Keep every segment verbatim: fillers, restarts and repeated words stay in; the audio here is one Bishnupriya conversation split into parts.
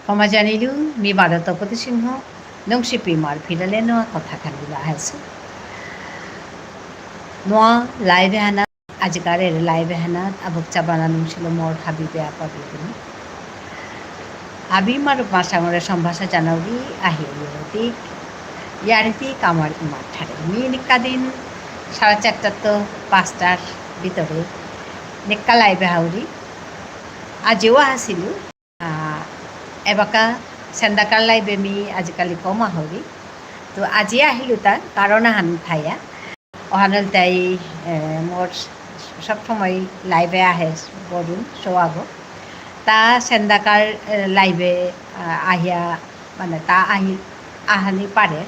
ক্ষমা জানিলু, মি বারো তপতি সিংহ, নুংশিপি ইমার ফিরালে নোয়া কথা খানি লা আহেসু। নোয়া live এহানা, আজিকার এরে live এহানা, আবক চাবানা নুংশিল মোর হাবিবে আপা বিগুনি। হাবি মারুপ মাসাঙরে সম্ভাষা জানাউরি, আহিয়া ইয়ো দিক, ইয়ারি দিক আমার ইমার ঠারে। মি নিকা দিন সাড়ে চারটা তো পাঁচটার ভিতরে নিকা live এ হাউরি। আজিও আসিলু। আহ, এবাকা সেন্দাকার live এ মি আজিকালি কম আহরি। তো আজি আহিলু তা কারণ আহান থাইয়া। অহানল তাই, এ, মোর সব সময় live এ আহে বরুণ সোয়াগো। তা সেন্দাকার, এ, live এ, আহ, আহিয়া, মানে তা আহি, আহানি পারে।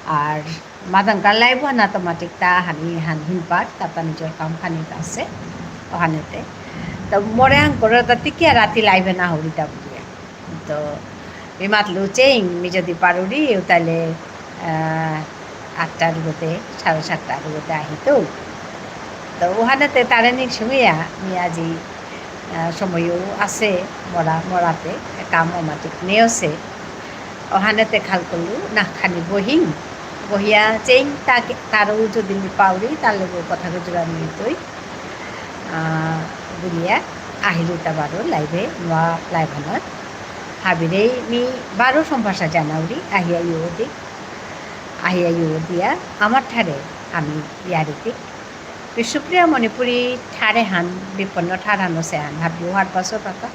আর মাদানকার live হান automatic তা হানি হান হিনপার, তা তা নিজর কাম খানি আছে, অহানেতে। তো মোরে হান করে তা তিকিয়া রাতি live এ না হরিতা বুলিয়া। তো মি মাতলু চেইং, মি যদি পারুরি, তাহলে, আহ, আটটার গতে, সাড়ে সাতটার গতে আহিতু। তো অহানেতে তারে নিক শুনিয়া, মি আজি, আহ, সময়ও আছে, মরা, মরাতে, কাম অমাটিক নেওসে। অহানেতে খাল করলু, না খানি বহিং। বহিয়া চেইং তাকে, তারও যদি মি পাউরি, তার লগে কথা গুজরানি হইতই। আহ, বুলিয়া আহিলু তা বারো live এ, নোয়া live হানাত। হাবিরে মি বারো সম্ভাষা জানাউরি, আহিয়া ইয়ো দিক। আহিয়া ইয়ো দিয়া, আমার ঠারে আমি ইয়ারি দিক। বিষ্ণুপ্রিয়া মণিপুরী ঠারে হান, বিপন্ন ঠার হান অসে হান, হাবিও হারপাসো পাকা।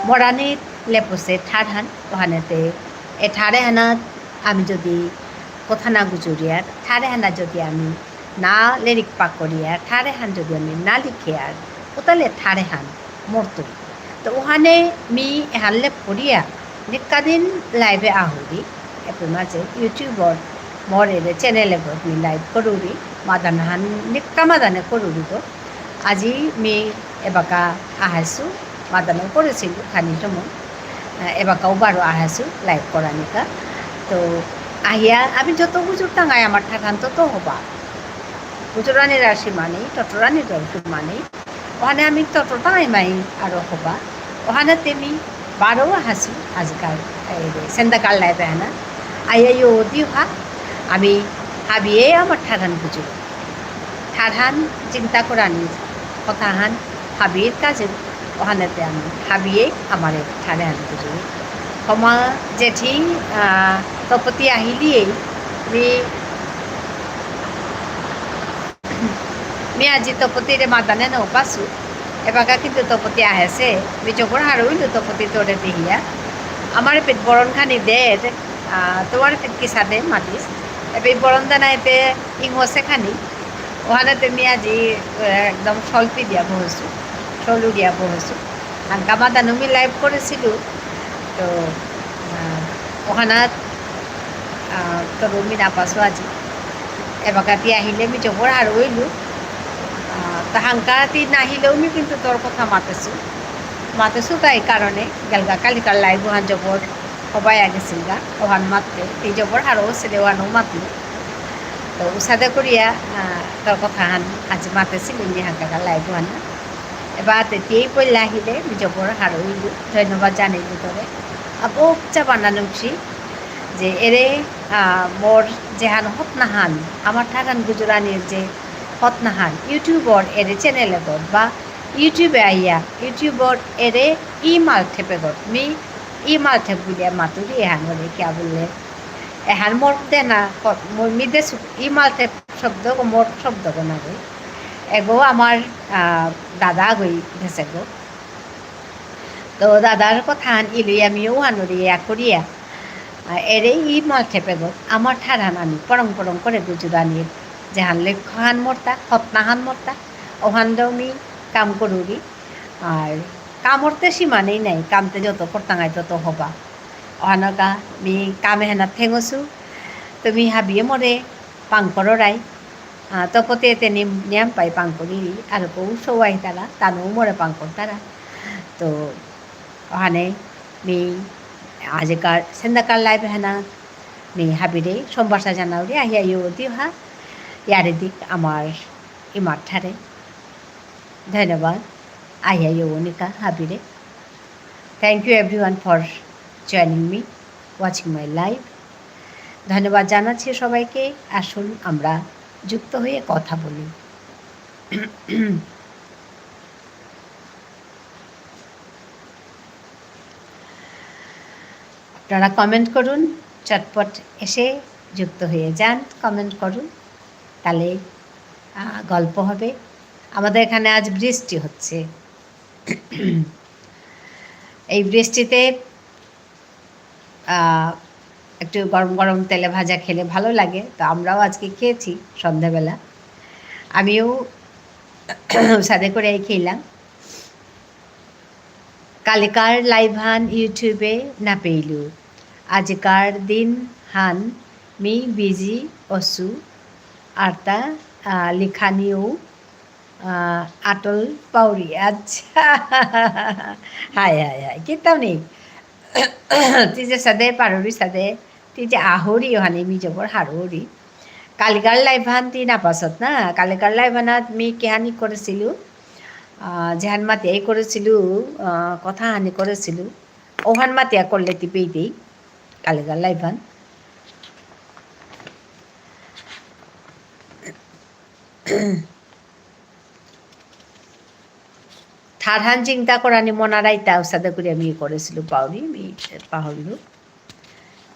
মরানি লেপসে ঠার হান, অহানেতে এ ঠারে হানাত আমি যদি কথা না গুজরিয়ার, ঠারে হানা যদি আমি না লেরিক পাকরিয়ার, ঠারে হান যদি আমি না লিখিয়ার, ও তাহলে ঠারে হান মরতই। তো অহানে মি এহান লেপ করিয়া, নিকা দিন live এ আহুরি, এপে মাঝে YouTube র মোর এরে channel এগত মি live করুরি, মাদান হান নিকা মাদানে করুরি গো। আজি মি এবাকা আহাসু, মাদানো করেসিলু খানি সময়। আহ, এবাকাও বারো আহাসু live করানিকা। তো আহিয়া আমি যত গুজুর টাঙাই আমার ঠারহান তত হবা। গুজরানির আর সীমা নেই, টটরানির আর সীমা নেই। অহানে আমি তত টাঙাই মাই আরো হবা। অহানেতে মি বারো আহাসু আজিকাল, এই যে, সেন্দাকাল live এহানা। আইয়া ইয়ো দিহা, আমি হাবিয়ে আমার ঠারহান গুজুর। ঠারহান চিন্তা করানি, কথাহান হাবির কাজে, অহানেতে আমি হাবিয়ে আমার ঠারহান গুজুর। ক্ষমা জেঠি, আহ, তপতি আহিলিয়েই, মি মি আজি তপতিরে মাদানে নৌপাসু। এবাকা কিন্তু তপতি আহেসে। মি জবর হারৌ ইলু তপতি তোরে দেহিয়া। আমার পিত বরন খানি দে, আহ, তোমার পিত কিসাদে মাতিস। এবে বরন দানা এতে ইংহসে খানি। অহানেতে মি আজি, আহ, একদম সলপি দিয়া বহসু। সলু দিয়া বহসু। হানকা মাদানো মি live করেসিলু। তো, আহ, অহানাত, আহ, তরু মি না পাসু আজি। এবাকাতি আহিলে মি জবর হারৌ ইলু। আহ, তা হানকাতি না আহিলেও মি কিন্তু তোর কথা মাতেসু। মাতেসু তাই কারণে, গেলগা কালিকার live হান জবর হবাই আগেসিলগা, অহান মাততে। তি জবর হারৌ অসে দে অহানও মাতলু। তো উসাদে করিয়া, আহ, তোর কথা হান আজি মাতেসিলু মি হানকার live হান। এবার তেতিয়াই পইলা আহিলে, মি জবর হারৌ ইলু, ধন্যবাদ জানাইলু তোরে। আবক চাবানা নুংশি, যে এরে, আহ, মোর যেহান হতনাহান, আমার ঠারহান গুজরানির যে হতনাহান, YouTube র এরে channel এগত বা YouTube এ আইয়া, YouTube র এরে ই মালঠেপ এগত, মি ই মালঠেপ বুলিয়া মাতুরি এহান বলে কিয়া বুললে, এহান মোর দেনা, ক-, মোর মি দেসু, ই মালঠেপ শব্দ গো মোর শব্দ গো না রে। এগো আমার, আহ, দাদা গই দেসে গো। তো দাদার কথাহান ইলুই আমিও আনুরি ইয়া করিয়া। আহ, এরে ই মালঠেপ এগত আমার ঠারহান আমি পরং পরং করে গুজরানির যেহান লক্ষ্যহান মোরতা, হতনাহান মোরতা, অহান দেও মি কাম করুরি। আর কামরতে সীমা নেই নাই, কামতে যত করতাঙাই তত হবা। অহানকা মি কামে হেনা থেঙসু, তুমি হাবিয়ে মোরে পাংকররাই, আহ, তপতে তে নিম-, নিয়াম পাই পাংকরিরি, আর কৌ সৌ আহিতারা, তানু মোরে পাংকরতারা। তো, অহানে মি আজিকার সেন্দাকার live হেনা, মি হাবিরে সম্ভাষা জানাউরি, আহিয়া ইয়ো দিহা, ইয়ারি দিক আমার ইমার ঠারে। ধন্যবাদ, আহিয়া ইয়ো নিকা হাবিরে। Thank you everyone for joining me, watching my live. ধন্যবাদ জানাচ্ছি সবাইকে। আসুন আমরা যুক্ত হয়ে কথা বলি। আপনারা comment করুন, চটপট এসে যুক্ত হয়ে যান, comment করুন, তাহলে, আহ, গল্প হবে। আমাদের এখানে আজ বৃষ্টি হচ্ছে। এই বৃষ্টিতে, আহ, একটু গরম গরম তেলে ভাজা খেলে ভালো লাগে, তো আমরাও আজকে খেয়েছি সন্ধ্যাবেলা। আমিও সাদে করে খেলাম। কালিকার live হান YouTube-এ না পেইলু। আজিকার দিন হান মি busy অসু। আরতা, আহ, লিখানিও, আহ, আটল পাউরি। আচ্ছা। হাই, হাই, হাই। কিতাও নেই। তি যে সাদে পারুরি সাদে, তি যে আহুরি ওহানে মি জবর হারুরি। কালিকার live হান তি না পাসত না, কালিকার live হানাত মি কিহানি করেসিলু, আহ, যেহান মাতিয়াই করেসিলু, আহ, কথা হানি করেসিলু, ওহান মাতিয়া করলে তি পেইতেই, কালিকার live হান। ঠারহান চিন্তা করানি মনারাইতা উসাদে করিয়া মি করেসিলু পাউরি, মি পাহুরলু।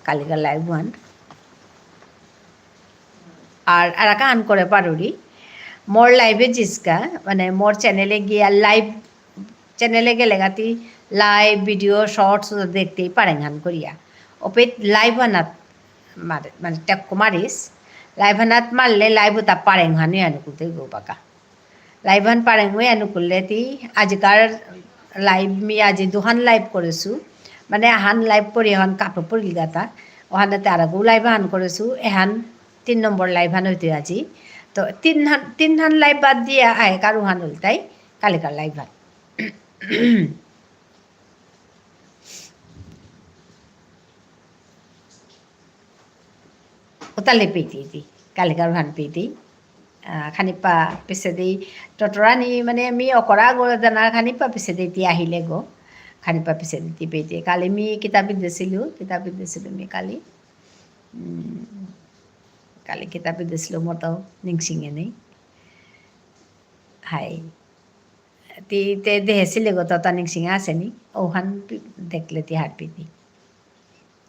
কালিকার live হান। আর আরাকান করে পারুরি। মোর live-এ জিসকা, মানে মোর channel-এ গিয়া live, channel-এ গেলে গাতি live, video, shorts দেখতেই পারেন হান করিয়া। ওপেত live হানাত মারে, মানে ট্যাগ মারিস। Live হানাত মারলে live উতা পারেং হানু আনুকুলতে গো বাকা। Live হান পারেং ওই আনুকুললে তি আজিকার live মি আজি দুহান live করেসু। মানে আহান live করি এহান কাপড় পরিল গাতা। ওহানাতে আরাগু live হান করেসু। এহান তিন নম্বর live হান হইতে আজি। তো তিন হান, তিন হান live বাদ দিয়া আয় কারু হান হইলতাই কালিকার live হান। ওতালে পেইতেই দি, কালিকার হান পেইতেই। আহ, খানিপা পিছেদি টটরানি, মানে, মি অকরা গো জানা খানিপা পিছেদি তি আহিলে গো। খানিপা পিছেদি তি পেইতেই। কালি মি কিতা পিদেসিলু, কিতা পিদেসিলু মি কালি। উম, কালি কিতা পিদেসিলু মোর তো নিংসিঙে নেই। হাই। তি তে দেহেসিলে গো তো তা নিংসিঙে আসেনি। ওহান পি-, দেখলে তি হারপিতি।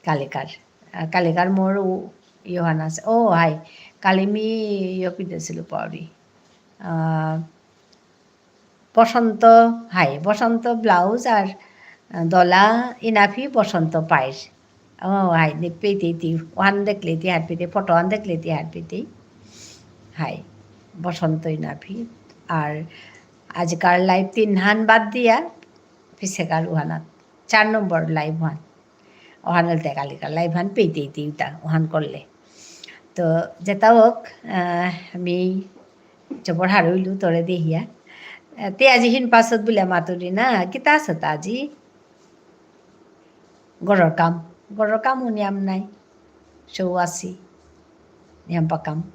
কালিকার। আহ, কালিকার মোর উ-, ইয়োহান আসে। ও, হাই। কালি মি ইয়ো পিদেসিলু পাউরি। আহ, বসন্ত, হাই, বসন্ত blouse আর, আহ, দলা ইনাফি বসন্ত পাইর। ও, হাই, নে পেইতেই তি, ওহান দেখলে তি হারপিতি, photo হান দেখলে তি হারপিতি। হাই, বসন্ত ইনাফি। আর আজিকার live তিন হান বাদ দিয়া, পিছেকার ওহানাত, চার নম্বর live হান। ওহান হইলতে কালিকার live হান পেইতেই তি উতা, ওহান করলে। তো, যেতা হোক, আহ, আমি জবর হারইলু তোরে দেহিয়া। আহ, তে আজি হিন পাসত বুলে মাতুরি না, কিতা আসত আজি? ঘরর কাম, ঘরর কামও নিয়াম নাই, সৌ আসি, নিয়াম পাকাম।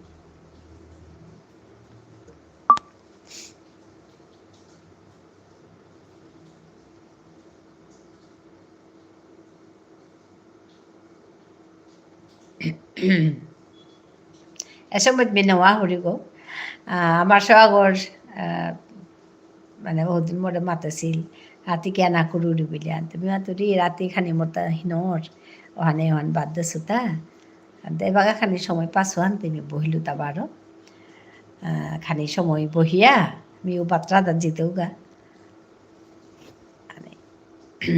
এসময়ত মি না আহুরি গো। আহ, আমার সৌ আগর, আহ, মানে, বহুদিন মোরে মাতেসিল, "আহ, তি কিয়া না করুরি?" বুলিয়া। তে মি মাতুরি, রাতি খানি মোর তা হিনর, ওহানে ওহান বাদ দেসুতা। আনতে এবাকা খানি সময় পাসু আনতে মি বহিলু তা বারো। আহ, খানি সময় বহিয়া, মিউ বাত্রা দা জিতেউগা। মানে,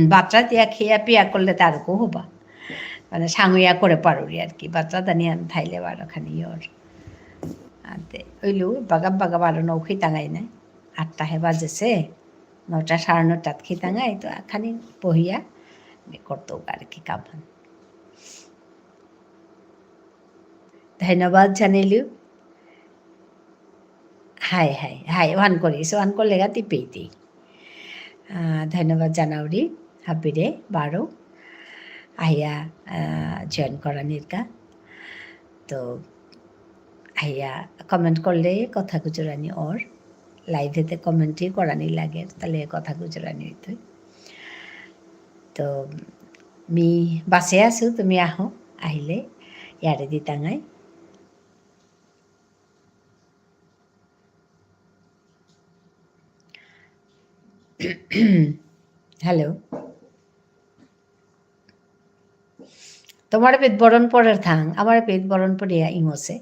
বাত্রা দিয়া খেয়া পিয়া করলে তার কো হবা। মানে, সাঙ্গুয়া করে পারুরি আর কি। বাত্রা দানি আন থাইলে বারো খানি ইয়র। আনতে, ওইলু, বাগা বাগা বারো নৌ খেতাঙাই নাই। আটটা হে বাজেসে। নটা, সাড়ে নটাত খেতাঙাই, তো খানি বহিয়া, মি করতৌগা আর কি কাম। ধন্যবাদ জানাইলু। হাই, হাই, হাই, ওহান করিস, ওহান করলে গা তি পেইতেই। আহ, ধন্যবাদ জানাউরি, হাবিরে, বারো। আহিয়া, আহ, join করানির কা। তো, আহিয়া comment করলে কথা গুজরানি অর। Live এতে comment ই করানি লাগে, তাহলে কথা গুজরানি হইতই। তো মি বাসে আসু, তুমি আহো, আহিলে ইয়ারে দিতাঙাই। হ্যালো। তোমার পেট বরণ পরের থাং, আমার পেট বরণ পড়িয়া ইমসে।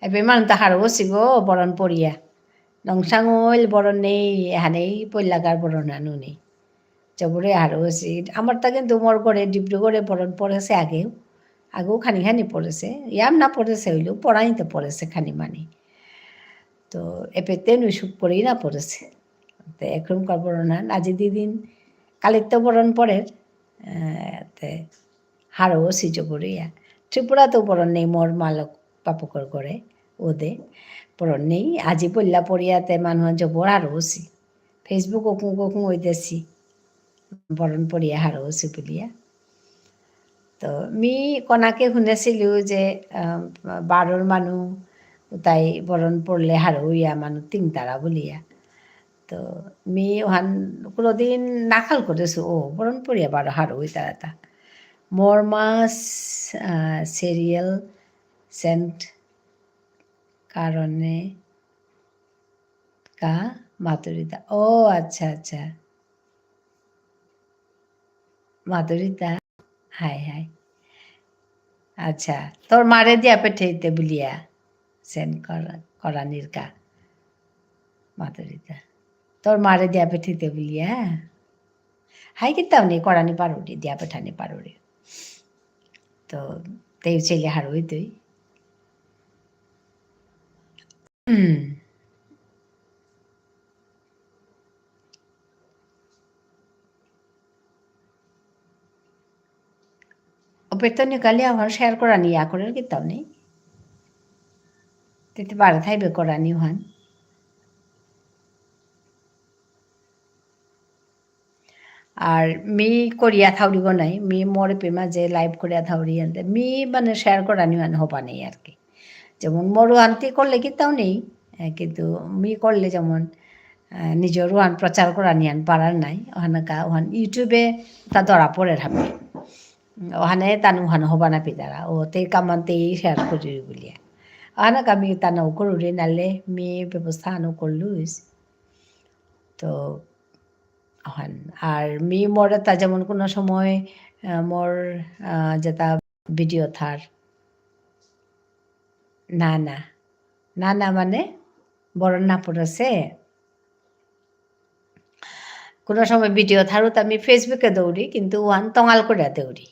এবে মান তাহার ওসি গো বরণ পড়িয়া। নংসাং ওইল বরণ নেই, এহানেই পৈলাকার বরণ আনু নেই। জবরে হারৌ অসি। আমার তা কিন্তু মোর ঘরে, ডিব্রুগড়ে বরণ পড়েসে আগেও। আগেও খানি খানি পড়েসে। ইয়াম না পড়েসে হইলেও, পড়াই তো পড়েসে খানি মানি। তো এপেতে নুসুক করেই না পড়েসে। তো এখন কর বরণ আন, আজি দিদিন, কালির তো বরণ পড়ের। আহ, তে হারৌ অসি জবরে ইয়া। ত্রিপুরা তো বরণ নেই, মোর মালক বাপকর ঘরে, ওদে। বরণ নেই, আজি পড়লা পড়িয়াতে মানু জবর হারৌ অসি। Facebook অকুং অকুং ওই দেসি। বরণ পড়িয়া হারৌ অসি বুলিয়া। তো মি কনাকে শুনেসিলু যে, আহ, বারোর মানু উতাই বরণ পড়লে হারৌ ইয়া মানু তিংতারা বুলিয়া। তো মি ওহান কোনোদিন না খাল করেসু, ও, বরণ পড়িয়া বারো হারৌ ইতারাতা। মোর মাস, আহ, serial send কারণে কা মাতুরিতা। ও, আচ্ছা, আচ্ছা। মাতুরিতা। হাই, হাই। আচ্ছা, তোর মারে দিয়া পেঠেইতে বুলিয়া। Send করা-, করানির কা। মাতুরিতা। তোর মারে দিয়া পেঠেইতে বুলিয়া। হাই কিতাও নেই, করানি পারুরি, দিয়া পেঠানি পারুরি। তো, তেই ছেলে হারুই তুই। হুম। ওপেতনি কালি আমার share করানি ইয়া করার কিতাও নেই। তেতে বারে থাইবে করানি ওহান। আর মি করিয়া থাউরি গো নাই, মি মোর এপেমা যে live করিয়া থাউরি আনতে, মি মানে share করানি মানে হবা নেই আর কি। যেমন মোর আনতে করলে কিতাও নেই, এ, কিন্তু মি করলে যেমন, আহ, নিজর ওহান প্রচার করানি আন পারার নাই, ওহানকা, ওহান YouTube-এ তা ধরা পড়ে হাবি। ওহানে তানু ওহান হবা না পিতারা, ও তে কামানতেই share করি বুলিয়া। ওহানকা মি তানু করুরি নালে মি ব্যবস্থা আনু করলুইস। তো, ওহান। আর মি মোর তা যেমন কোনো সময়, আহ, মোর, আহ, যেটা video থার। না, না। না, না মানে বরণ না পড়েসে। কোনো সময় video থারুত আমি Facebook-এ দৌড়ি, কিন্তু ওহান তঙাল করে দৌড়ি।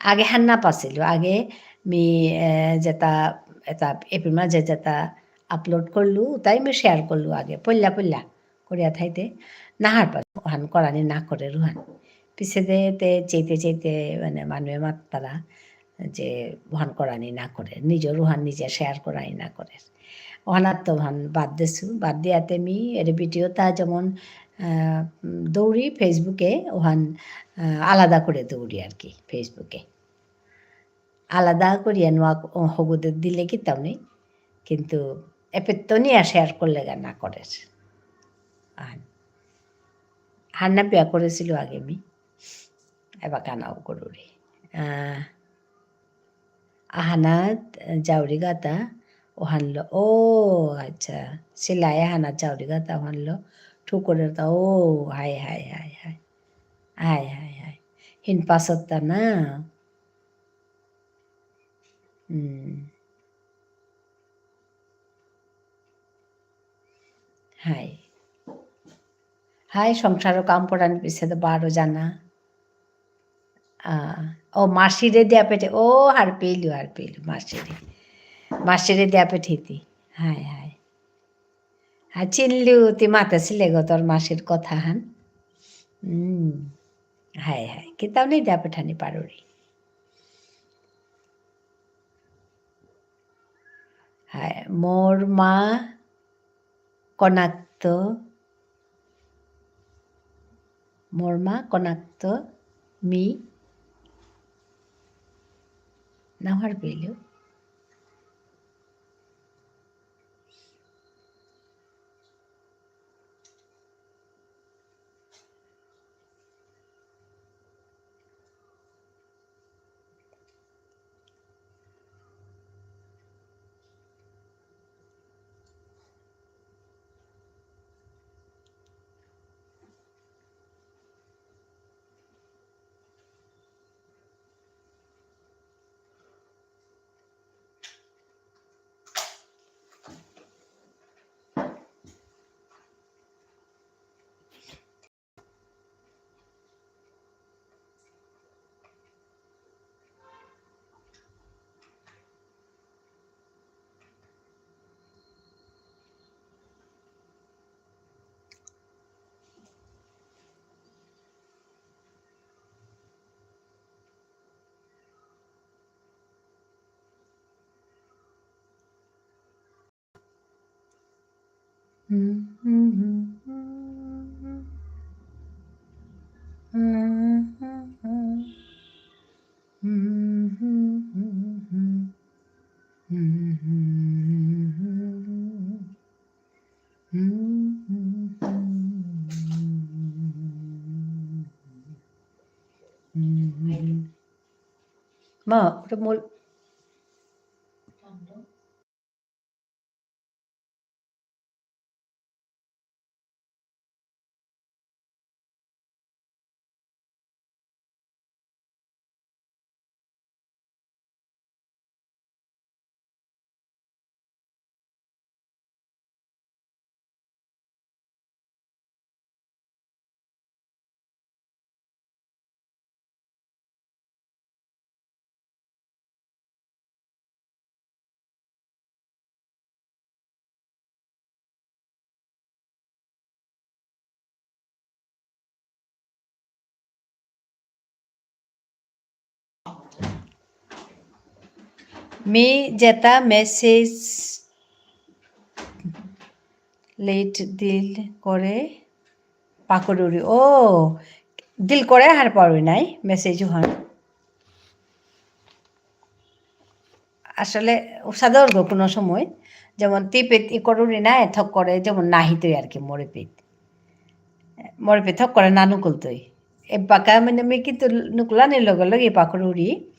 আগে হার না পাসিলু, আগে মি, এ, যেটা, এটা এপেমা যে যেটা upload করলু, তাই মি share করলু আগে, পল্লা পল্লা করিয়া থাইতে, না হার পাসু, ওহান করানি না করে রুহান। পিছে দে তে চেইতে চেইতে, মানে, মানুয়ে মাততারা, যে ওহান করানি না করে, নিজর ওহান নিজে share করানি না করে। ওহানাত তো ওহান বাদ দেসু, বাদ দিয়াতে মি এর video তা যেমন, আহ, উম, দৌড়ি Facebook-এ, ওহান, আহ, আলাদা করে দৌড়ি আর কি Facebook-এ। আলাদা করিয়া নোয়া ক-, ও, হগুদে দিলে কিতাও নেই, কিন্তু এপেত্ত নিয়া share করলে গা না করে। আর হান্না বিয়া করেসিলু আগে মি। এবাকা নাও করুরি। আহ, আহানাত জাউরি গাতা ওহানলো। ও, আচ্ছা। সিলাই আহানাত জাউরি গাতা ওহানলো। ঠুকুরের তা, ও, হাই, হাই, হাই, হাই। হাই, হাই, হাই। হিন পাসত্তা না। হুম। হাই। হাই, সংসারও কাম করানি পিছে তো বারো জানা। আ, ও, মাসিরে দিয়া পেঠে, ও, হারপেইলু, হারপেইলু, মাসিরে। মাসিরে দিয়া পেঠেইতি। হাই, হাই। হাই, চিনলু, তি মাতেসিলে গো তোর মাসির কথা হান। হুম। High, high. কিতাও নেই দিয়া পেঠানি পারুরি। হাই, মোর মা কনাক্ত, মোর মা কনাক্ত মি নাহার পেলু। মা, ওটা মোর মি যেতা message late দিল করে পাকরুরি। ও, দিল করে হার পারুরি নাই message হান। আসলে উসাদর গো কোনো সময়, যেমন টিপে ই করুরি নাই, থক করে, যেমন নাহি তৈ আর কি, মোরে পিত। মোরে পিত থক করে না নুকুল তৈ। এ বাকা মানে মি কিন্তু নুকুলানি লগে লগে পাকরুরি।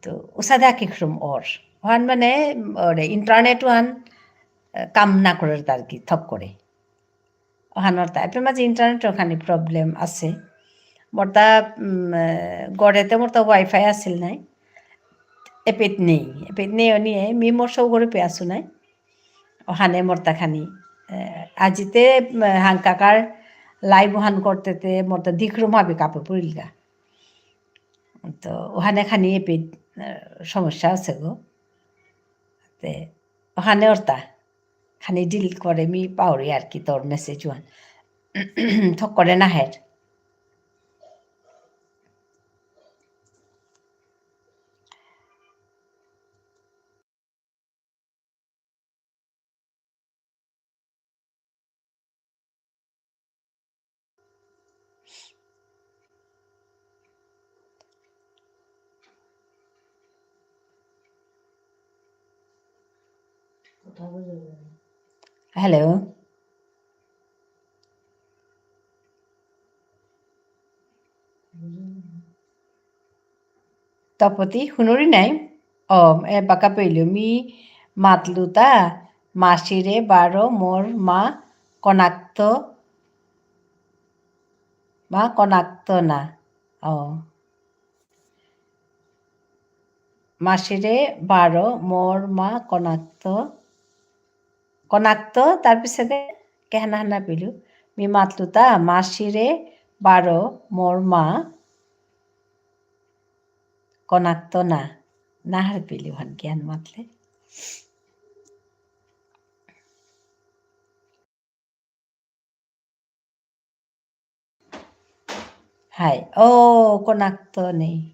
তো উসাদে আকি ক্রম অর। ওহান মানে, ওরে internet ওহান, আহ, কাম না করে আর কি, থক করে। ওহানর তা। এপে মাঝে internet ওখানে problem আছে। মোরতা, উম, আহ, গড়েতে মোরতা Wi-Fi আছিল নাই। এপিত নেই। এপিত নেই অনিয়ে, মি মোর সৌ গড়ে পে আসু নাই। ওহানে মোরতা খানি, আহ, আজিতে, উম, হাংকাকার live ওহান করতে তে মোরতা দিখরুম হাবি কাপে পড়িলগা। তো ওহানে খানি এপিত, আহ, সমস্যা আছে গো। তে ওহানে অরতা। খানি delete করে মি পাউরি আর কি তোর message ওহান। থক করে না হের। Hello. তপতি, হুনুরি নাই? অ, এ বাকা পেইলু, মি মাতলুতা, মাসিরে বারো মোর মা কনাক্ত, মা কনাক্ত না। অ। মাসিরে বারো মোর মা কনাক্ত, কনাক্ত, তার পিছতে কেহানা হানা পিলু, মি মাতলুতা, মাসিরে বারো মোর মা কনাক্ত না, না হার পিলু হান কেহান মাতলে। হাই, ও, কনাক্ত নেই।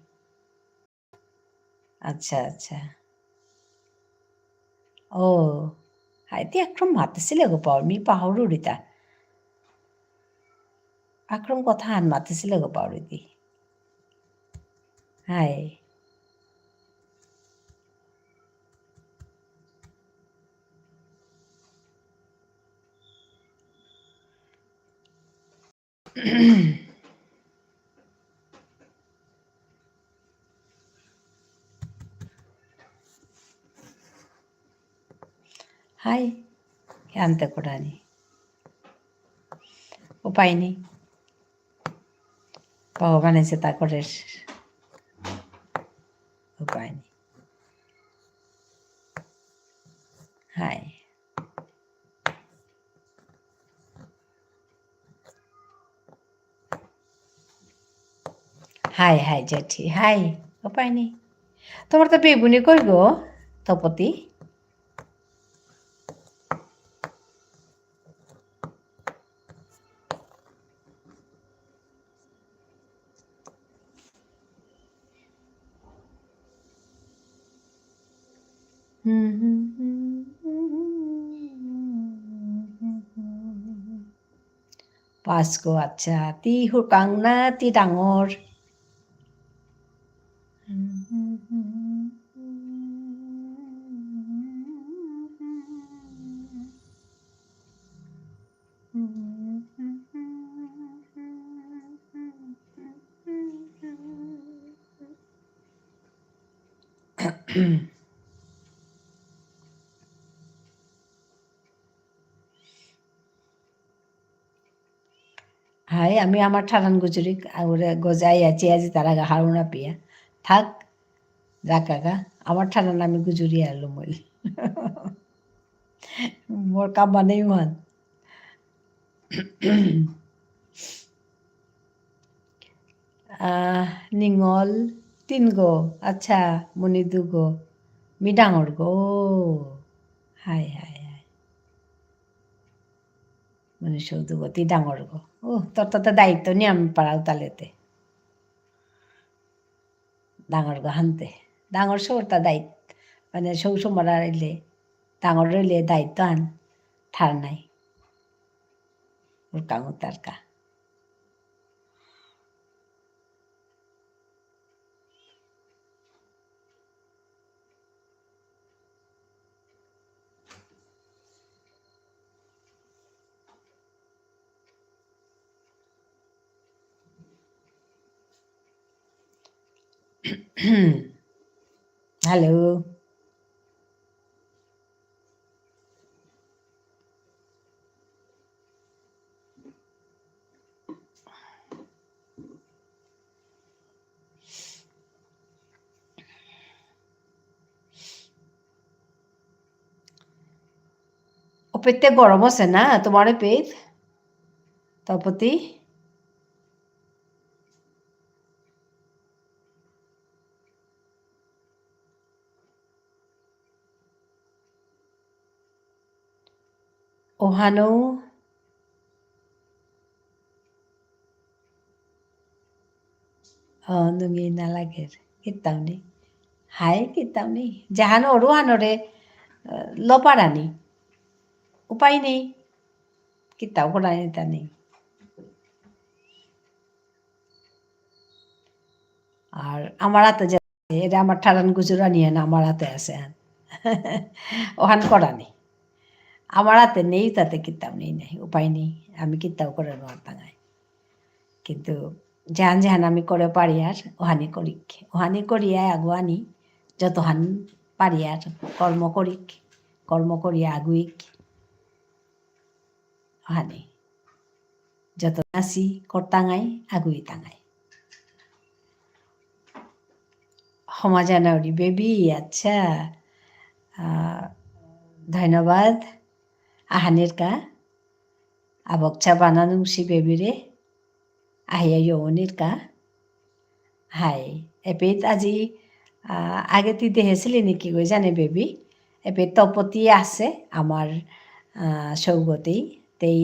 আচ্ছা, আচ্ছা। ও, হাই, তি আক্রম মাতেছিলে গো পাউরি, মি পাহুরুরিতা। আক্রম কথা হান মাতেছিলে গো পাউরি দি। হাই। হাই, আনতে করানি। উপায় নেই। ভগবানে যেতা করের। উপায় নেই। হাই। হাই, হাই, জেঠি, হাই। উপায় নেই। তোমার তো বেবুনি কই গো, তপতি? পাঁচগো, আচ্ছা। তি হুরকাং না, তি ডাঙর? হাই, আমি আমার ঠারান গুজুরি, আগরে গজাই আছি, আজি তারা গা হারুনা পিয়া। থাক, রাখা গা, আমার ঠারান আমি গুজুরি আলো মই। মোর কাম বানেই মান। আহ, নিঙল তিনগো, আচ্ছা, মনি দুগো, মি ডাঙর গো। হাই, হাই, হাই। মনি সৌ দুগো, তি ডাঙর গো। ও, তোর তো, তো দায়িত্ব নিয়াম পারাও তালেতে। ডাঙর গো হানতে। ডাঙর সৌরতা দায়িত্ব। মানে সৌ সমারা রইলে, ডাঙর রইলে দায়িত্ব আন ঠার নাই। ওর কাম তার কা। Hello. ওপেতে গরম আছে না তোমার এপেত? তপতি? ওহানো, আহ, নুঙি নালাগের। কিতাও নেই। হাই, কিতাও নেই। জাহানো ওরু হানোরে, আহ, লপারানি। উপায় নেই। কিতাও করানি তা নেই। আর আমার হাতে যে, এটা আমার ঠারান গুজুরানি না, আমার হাতে আছে হান। ওহান করানি। আমার হাতে নেই, তাতে কিতাও নেই, নাই, উপায় নেই। আমি কিতাও করে নোয়ারতাঙাই। কিন্তু যেহান যেহান আমি করে পারি আর ওহানি করিক। ওহানি করিয়া আগুয়ানি, যতহান পারি আর কর্ম করিক, কর্ম করিয়া আগুইক। ওহানি। যত নাসি করতাঙাই, আগুইতাঙাই। হমা জানাউরি বেবি, আচ্ছা। আহ, ধন্যবাদ। আহানির কা। আবক চা বানানুংসি বেবিরে। আহিয়া ইয়নির কা। হাই। এপেইত আজি, আহ, আগে তি দেহেছিলি নেকি গো জানে বেবি? এপেইত তপতি আছে আমার, আহ, সৌগতেই। তেই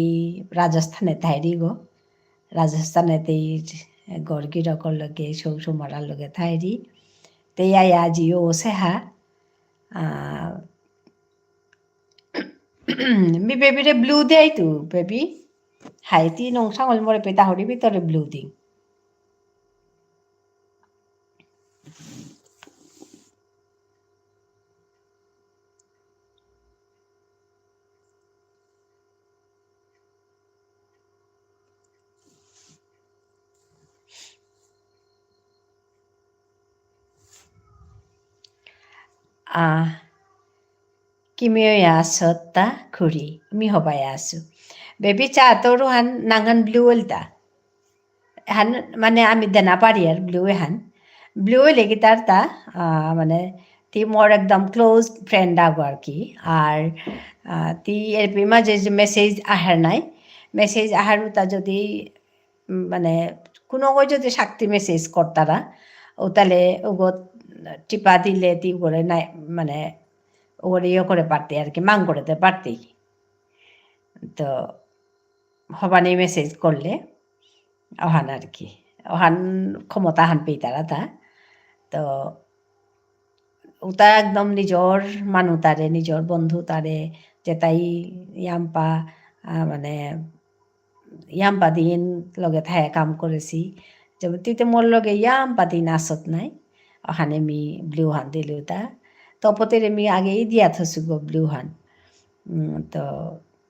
রাজস্থানে থাইরি গো। রাজস্থানে তেই গর গিরকর লগে, সৌ সুমারার লগে থাইরি। তেই আয়া আজিও ওসে হা। আহ, মি বেবিরে ব্লু দেই তো, বেবি। হাই, তি নংসাঙল মোরে পেতা হরি ভিতরে ব্লু দিং। আহ, কিমিও ইয়া সত্তা খুরি, মি হবাই আসু। বেবি চা তোরু হান নাঙহান ব্লু ওলতা। হান মানে আমি দেনা পারি আর ব্লু এহান। ব্লু ওলে কি তার তা, আহ, মানে তি মোর একদম ক্লোজ ফ্রেন্ড আগো আর কি। আর, আহ, তি এরপি মাঝে যে মেসেজ আহার নাই, মেসেজ আহার উতা যদি, উম, মানে কোনো গো যদি শক্তি মেসেজ করতারা, ও তাহলে ওগো টিপা দিলে তি ওগরে নাই, মানে ওগরে ইয়ে করে পারতে আর কি, মাং করে দে পারতে। তো হবানি মেসেজ করলে, ওহান আর কি। ওহান ক্ষমতা হান পেইতারা তা। তো উতা একদম নিজর মানু তারে, নিজর বন্ধু তারে, যেতাই ইয়াম্পা, আহ, মানে, ইয়াম্পা দিন লগে থায়া কাম করেসি। যেমন তিতে মোর লগে ইয়াম্পা দিন আসত নাই। অহানে মি blue হান দিলু তা। তপতিরে মি আগেই দিয়া থসু গো blue হান। উম, তো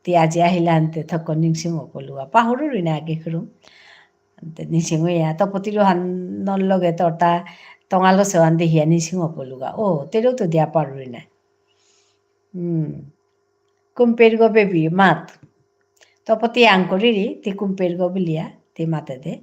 তি আজি আহিলা আনতে থক নিংসিং অপলুয়া। পাহুরুরি না আগে খুরুম। আনতে নিংসিং অয়া। তপতিরু হান নর লগে তরতা টঙালো সেওয়ান দেহিয়া নিংসিং অপলুগা। ও, তেরেও তো দিয়া পারুরি না। উম। কুম্পের গো বেবি, মাত। তপতি আঙ্করিরি, তি কুম্পের গো বুলিয়া, তি মাতে দে।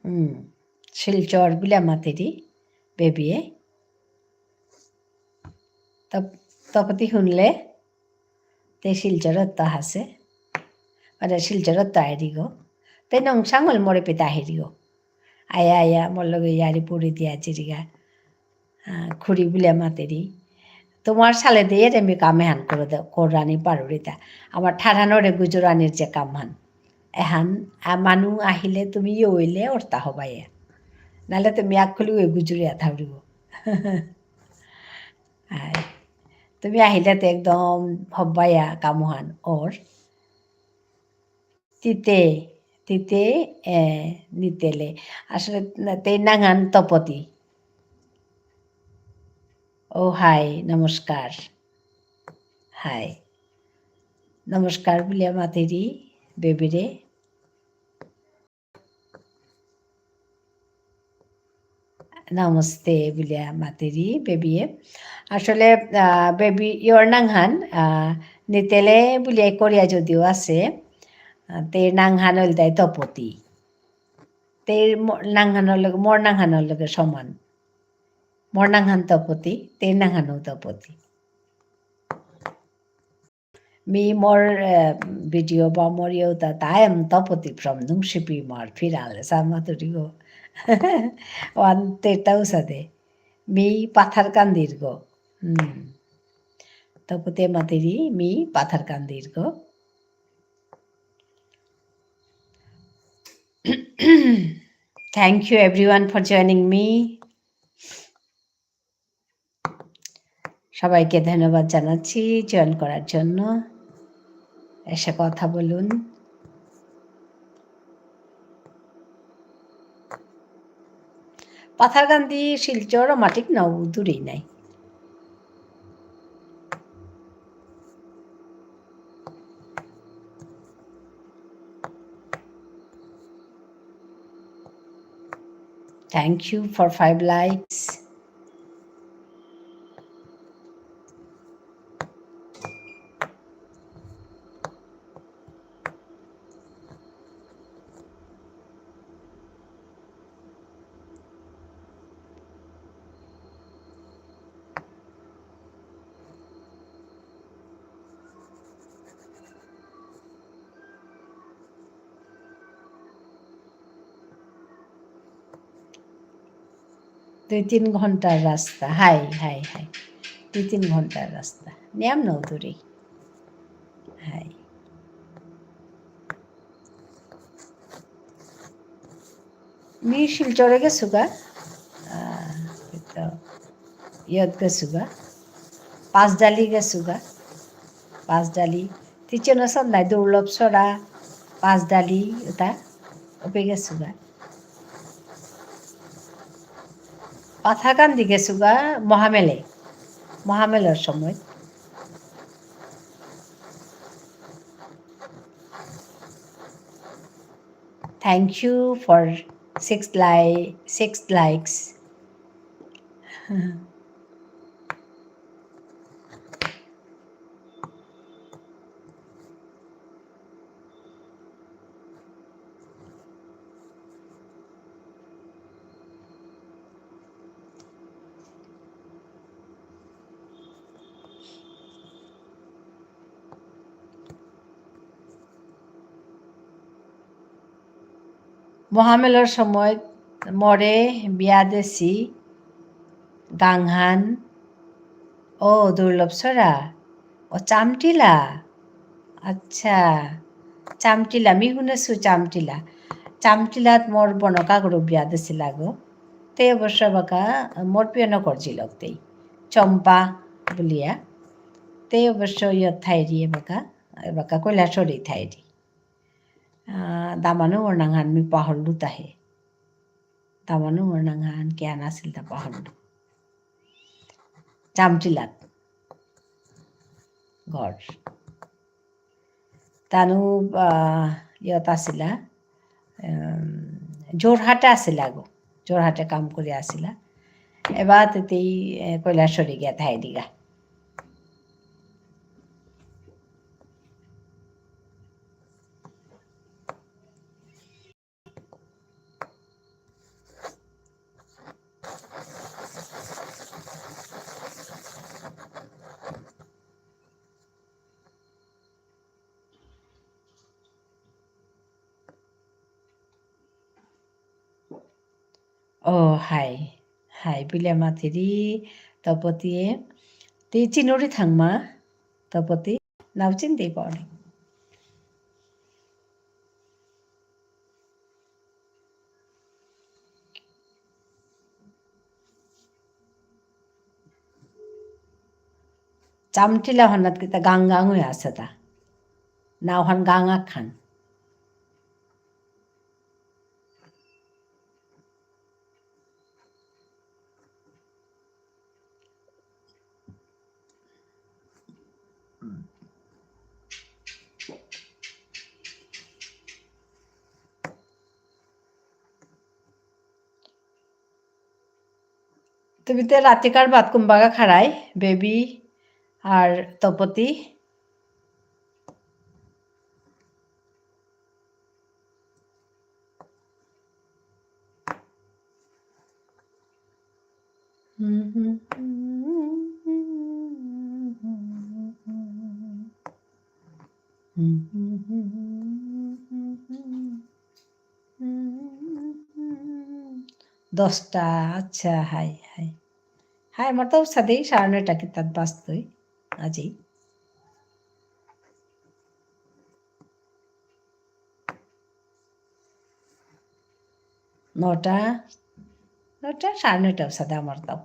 উম, শিলচর বুলিয়া মাতেরি, বেবিয়ে। তপ-, তপতি হুনলে, তে শিলচরত তো হাসে। মানে শিলচরত তো আহেরিগো। তে নংসাঙল মোরে পিতা আহেরিগো। আয়া, আয়া, মোর লগে ইয়ারি পুরি দিয়া চিরিগা। আহ, খুড়ি বুলিয়া মাতেরি। তোমার সালে দিয়ে রে মি কাম এহান করে দে, করানি পারুরিতা। আমার ঠারহানরে গুজরানির যে কামহান। এহান, আ, মানু আহিলে তুমি ইয়ে অইলে অর্তা হবাইয়া। নালে তুমি আকখুলি ওই গুজরিয়া থাউরিব। আই। তুমি আহিলে তো একদম হবাইয়া কামহান অর। তিতে, তিতে, এ, নিতেলে। আসলে না, তে নাঙহান তপতি। ও হাই, নমস্কার। হাই। নমস্কার বুলিয়া মাতেরি, বেবিরে। নমস্তে বুলিয়া মাতেরি, বেবিয়ে। আসলে, আহ, বেবি, ইয়র নাঙহান, আহ, নিতেলে বুলিয়া করিয়া যদিও আছে, আহ, তে নাঙহান হইল তাই তপতি। তে ম-, নাঙহানর লগে, মোর নাঙহানর লগে সমান। মোর নাঙহান তপতি, তে নাঙহানও তপতি। মি মোর, এ, video বা মোর ইয়েউতা, I am তপতি from নুংশিপি মার ফিরালে, সামাতুরি গো। ওয়ান তেতাও সাদে। মি পাথারকান্দির গো। হুম। তপতি মাতেরি, মি পাথারকান্দির গো। Thank you everyone for joining me. সবাইকে ধন্যবাদ জানাচ্ছি join করার জন্য। এসে কথা বলুন। পাথারকান্দি, শিলচর, মাটিক নাও দূরেই নাই। Thank you for five likes. দুই তিন ঘন্টার রাস্তা। হাই, হাই, হাই। দুই তিন ঘন্টার রাস্তা। নিয়াম নৌদুরি। হাই। মি শিলচরে গেসুগা। আহ, তো, ইয়ত গেসুগা। পাঁচডালি গেসুগা। পাঁচডালি। তিচেনো সব নাই, দুর্লভ সরা, পাঁচডালি, ওটা, ওপে গেসুগা। পাথারকান্দি গেসুগা মহামেলে, মহামেলর সময়। Thank you for six li-, six likes. মহামেলর সময় মরে বিয়া দেসি গাঙহান। ও, দুর্লভ সরা। ও, চামটিলা। আচ্ছা। চামটিলা, মি হুনেসু চামটিলা। চামটিলাত মোর বনকা গরু বিয়া দেসিলা গো। তে অবশ্য এবাকা মোর পিয়ন করজিলক তেই। চম্পা বুলিয়া। তে অবশ্য ইয়ত থাইরি এবাকা, এবাকা কৈলাসহরে থাইরি। আহ, দামানু ওর নাঙহান মি পাহরলু তাহে। দামানু ওর নাঙহান কিহান আসিলতা পাহরলু। চামটিলাত। ঘর। তানু, আহ, ইয়ত আসিলা, উম, যোরহাটে আসিলা গো। যোরহাটে কাম করে আসিলা। এবার তেতেই, এ, কৈলাসহরে গিয়া থাইরিগা। ও, হাই। হাই বুলিয়া মাতিরি, তপতিয়ে। তি চিনুরি থাংমা, তপতি। নাও চিনতে পারি। চামটিলা হনাত কিতা গাং গাং হয়ে আছে তা। নাওহান গাং আখান। তুমি তে রাতিকার ভাত কুম্বাগা খারাই, বেবি আর তপতি? দশটা, আচ্ছা, হাই, হাই। হাই, আমার তো সাদেই সাড়ে নয়টা কিতাত বাজতই, আজি। নটা, নটা, সাড়ে নয়টা সাদে আমার তাও।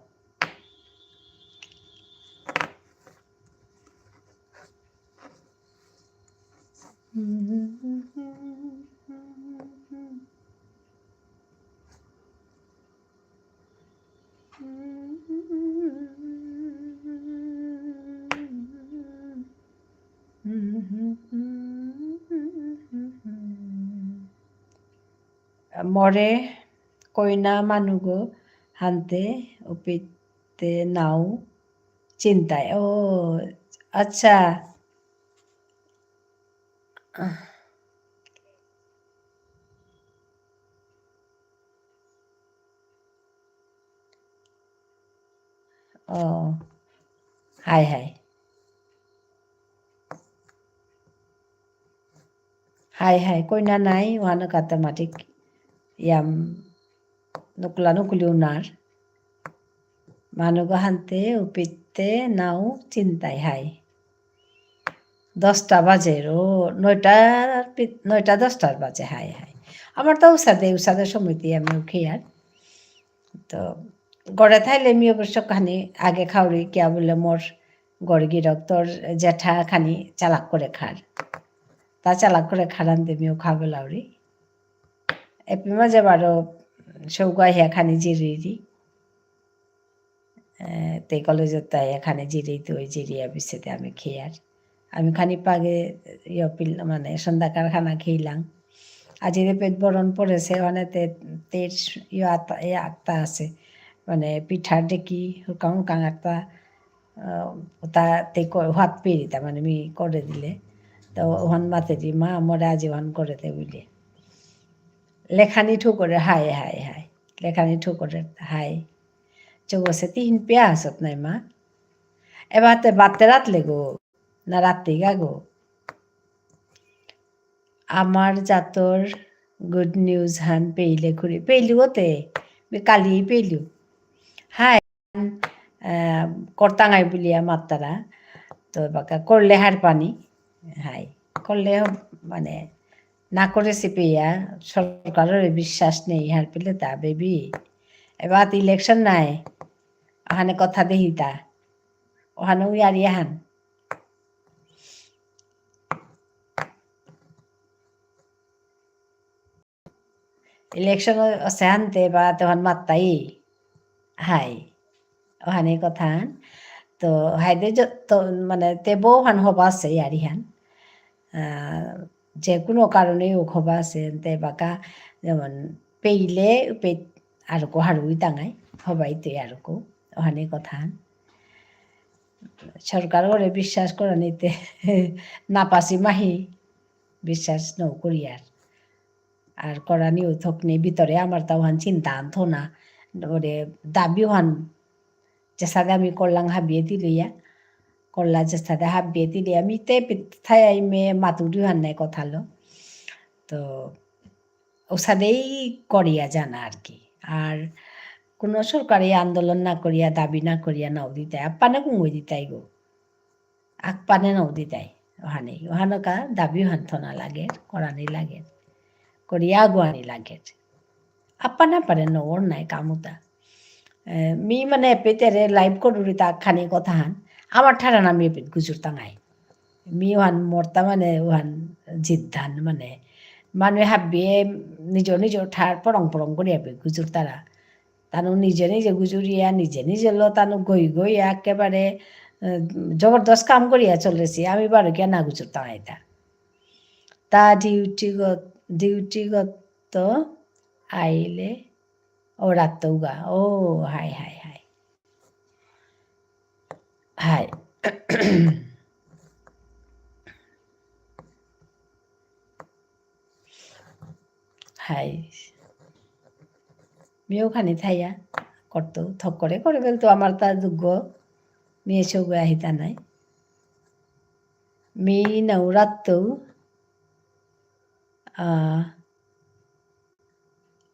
মরে কইনা মানুগো হানতে উপিতে নাও চিন্তায়। ও, আচ্ছা। ও, হাই হাই। হাই হাই, কইনা নাই, ওহানো কাতা মাটিক ইয়াম নুকুলা নুকুলি উনার। মানুগো হানতে উপিতে নাও চিন্তায় হাই। দশটা বাজে রো, নয়টা পি-, নয়টা দশটার বাজে, হাই হাই। আমার তো উসাদে, উসাদে সমিতি আমি উঠি আর। তো ঘরে থাইলে আমি অবশ্য খানি আগে খাওরি, কিয়া বুলে মোর ঘর গিরক তোর জেঠা খানি চালাক করে খার। তা চালাক করে খারান দে মিও খাবে লাউরি। এপি মাঝে বারো সৌগা হিয়া খানি জিরিরি। এ, তে কলেজত তাই এখানে জিরি তুই জিরি আবিসেতে আমি খেয়ার। আমি খানি পাগে ইয়ে পিল-, মানে সন্ধ্যাকার খানা খেইলাম। আজি যে পেট বরণ পড়েছে, মানে তে, তের ইয়ে আত্মা, এ আত্মা আছে। মানে পিঠার ডেকি, হুকাং হুকাং আত্মা, আহ, ওটা তে ক-, হাত পেরিতা, মানে মি করে দিলে। তো ওহান মাতে দি, "মা, মোরে আজি ওহান করে দে," বুলে। লেখানি ঠু করে, হাই, হাই, হাই। লেখানি ঠু করে, হাই। চৌগসে তিন পেয়া আসত নাই মা। এবার তে বাতে রাত লেগো, না রাতে গাগো। আমার জাতর good news হান পেইলে খুরি। পেইলু ওতে, বে কালি পেইলু। হাই, আহ, করতাঙাই বুলিয়া মাত্তারা। তো বাকা করলে হার পানি। হাই, করলে মানে না করে সিপিয়া, সরকারের বিশ্বাস নেই, হার পেলে তা বেবি। এবার তো election নাই। ওখানে কথা দেহিতা। ওখানেও ইয়ারি আহান। Election অসে হানতে বা তখন মাত্তাই। হাই। ওখানে কথা হান। তো হাইদে য-, তো মানে তেবো হান হবা আসে ইয়ারি হান। আহ, যে কোনো কারণে ও হবা আসে তে বাকা যেমন পেইলে পে-, আরকো হারুই তাঙাই, হবাই তে আরকো। ওখানে কথা হান। সরকার ওরে বিশ্বাস করানিতে না পাসি মাহি, বিশ্বাস নৌ করিয়ার। আর করানিও থক নেই ভিতরে আমার তাও হান চিন্তা আনতো না। ওরে দাবিও হান, যেসাদে আমি করলাম হাবিয়ে দিলিয়া, করলা যেসাদে হাবিয়ে দিলিয়া, আমি তে পিথাই আইমে মাতুরি হান নাই কথালো। তো ওসাদেই করিয়া জানা আর কি। আর কোনো সরকারি আন্দোলন না করিয়া, দাবি না করিয়া নাও দিতাই, আপ্পানে কুঙ্গই দিতাই গো। আকপানে নাও দিতাই, ওহানেই। ওহানকা দাবি ওহান থনা লাগের, করানি লাগের। করিয়া আগুয়ানি লাগের। আপ্পানে আপ্পানে নগর নাই কামুতা। এ, মি মানে পেতেরে live করুরি তা খানি কথা হান। আমার ঠারানা মি পেত গুজুর তাঙাই। মি ওহান মরতা মানে ওহান জিদ্দান মানে। মানু হাবিয়ে নিজ নিজ ঠার পরং পরং করিয়া পে গুজুর তারা। তানু নিজে নিজে গুজুরিয়া, নিজে নিজে লো তানু গই গই একেবারে, আহ, জবরদস্ত কাম করিয়া চলেছি। আমি বারো কিয়া না গুজুরতাম এটা। তা duty গত, duty গত আইলে, ও রাত উগা। ও, হাই, হাই, হাই। হাই। হাই। মিও খানি থাইয়া করতো, থক করে করে বেলতো আমার তা যোগ্য। মিয়ে সৌগ আহিতা নাই। মি নাউ রাত্তৌ, আহ,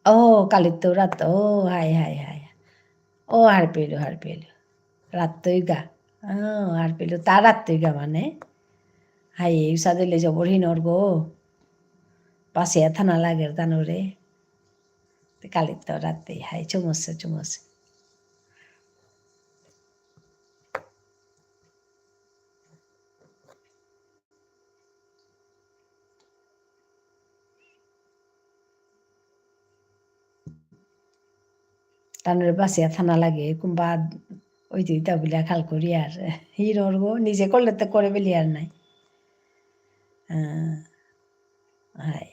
ও, কালিত্তৌ রাত্তৌ, ও, হাই, হাই, হাই। ও, হারপেলু, হারপেলু। রাত্তৌইগা। ও, হারপেলু, তা রাত্তৌইগা মানে। হাই, এই উসাদে লে জবর হিনর গো। পাশে থানা লাগের তানুরে। তে কালিত্তৌ রাত্তৌ, হাই, চুমুসে, চুমুসে। তানুরে বাসিয়া থানা লাগে, কুম্বা ওই যে ইতা বুলিয়া খাল করি আর। হিরোর গো, নিজে করলে তো করে বেলি আর নাই। আহ, হাই।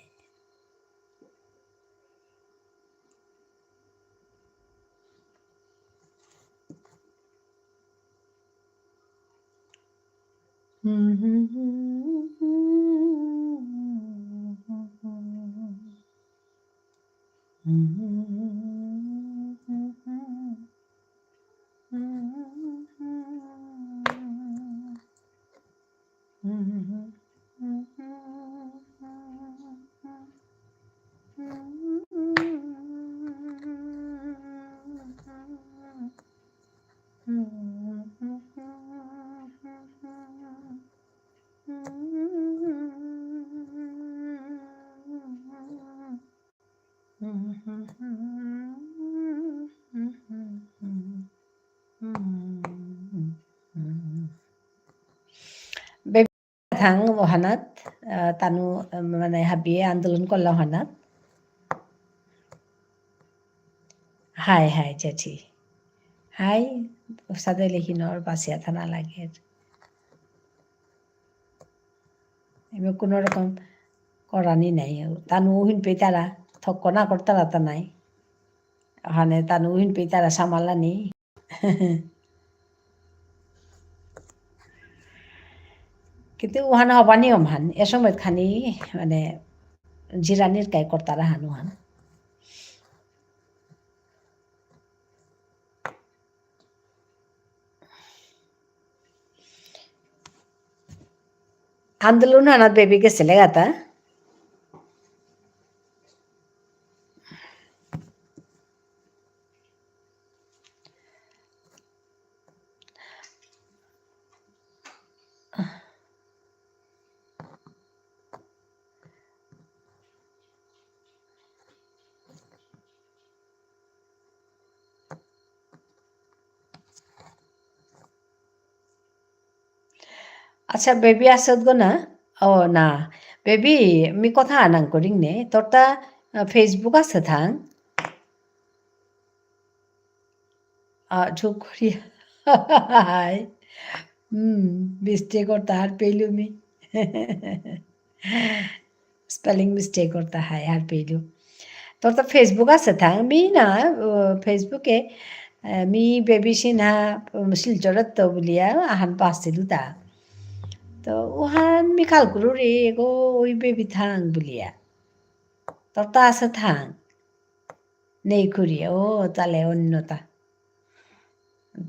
থাং ওহানাত, আহ, তানু, আহ, মানে হাবিয়ে আন্দোলন করলা ওহানাত। হাই, হাই, জেঠি। হাই, সাদে লেহিনর বাসিয়া থানা লাগের। এবার কোনো রকম করানি নাই। তানু উহিন পেতারা, থক্ক না করতারা তা নাই। ওখানে তানু উহিন পেতারা সামালানি। কিন্তু ওহান হবা নিয়ম হান, এ সময় খানি মানে জিরানির কাই করতারা হান ওহান। আন্দোলন হানাত বেবি গেছিলে গাতা। আচ্ছা, বেবি আসত গো না? ও না। বেবি, মি কথা আনাং করিং নে। তোরতা, আ, Facebook আসে থাং? আ, ঝুকরিয়া। হাই। হুম, mistake করতা হার পেলু মি। Spelling mistake করতা হাই হার পেলু। তোরতা Facebook আসে থাং? মি না, ও, Facebook এ, এ, মি বেবি সিনহা, উম, শিলচরত তো বুলিয়া আহান পাসিলু তা। তো ওহান মি খাল করু রে, এগো ওই বেবি থাং বুলিয়া। তোরতা আসে থাং? নেই করিয়া, ও, তাহলে অন্যতা।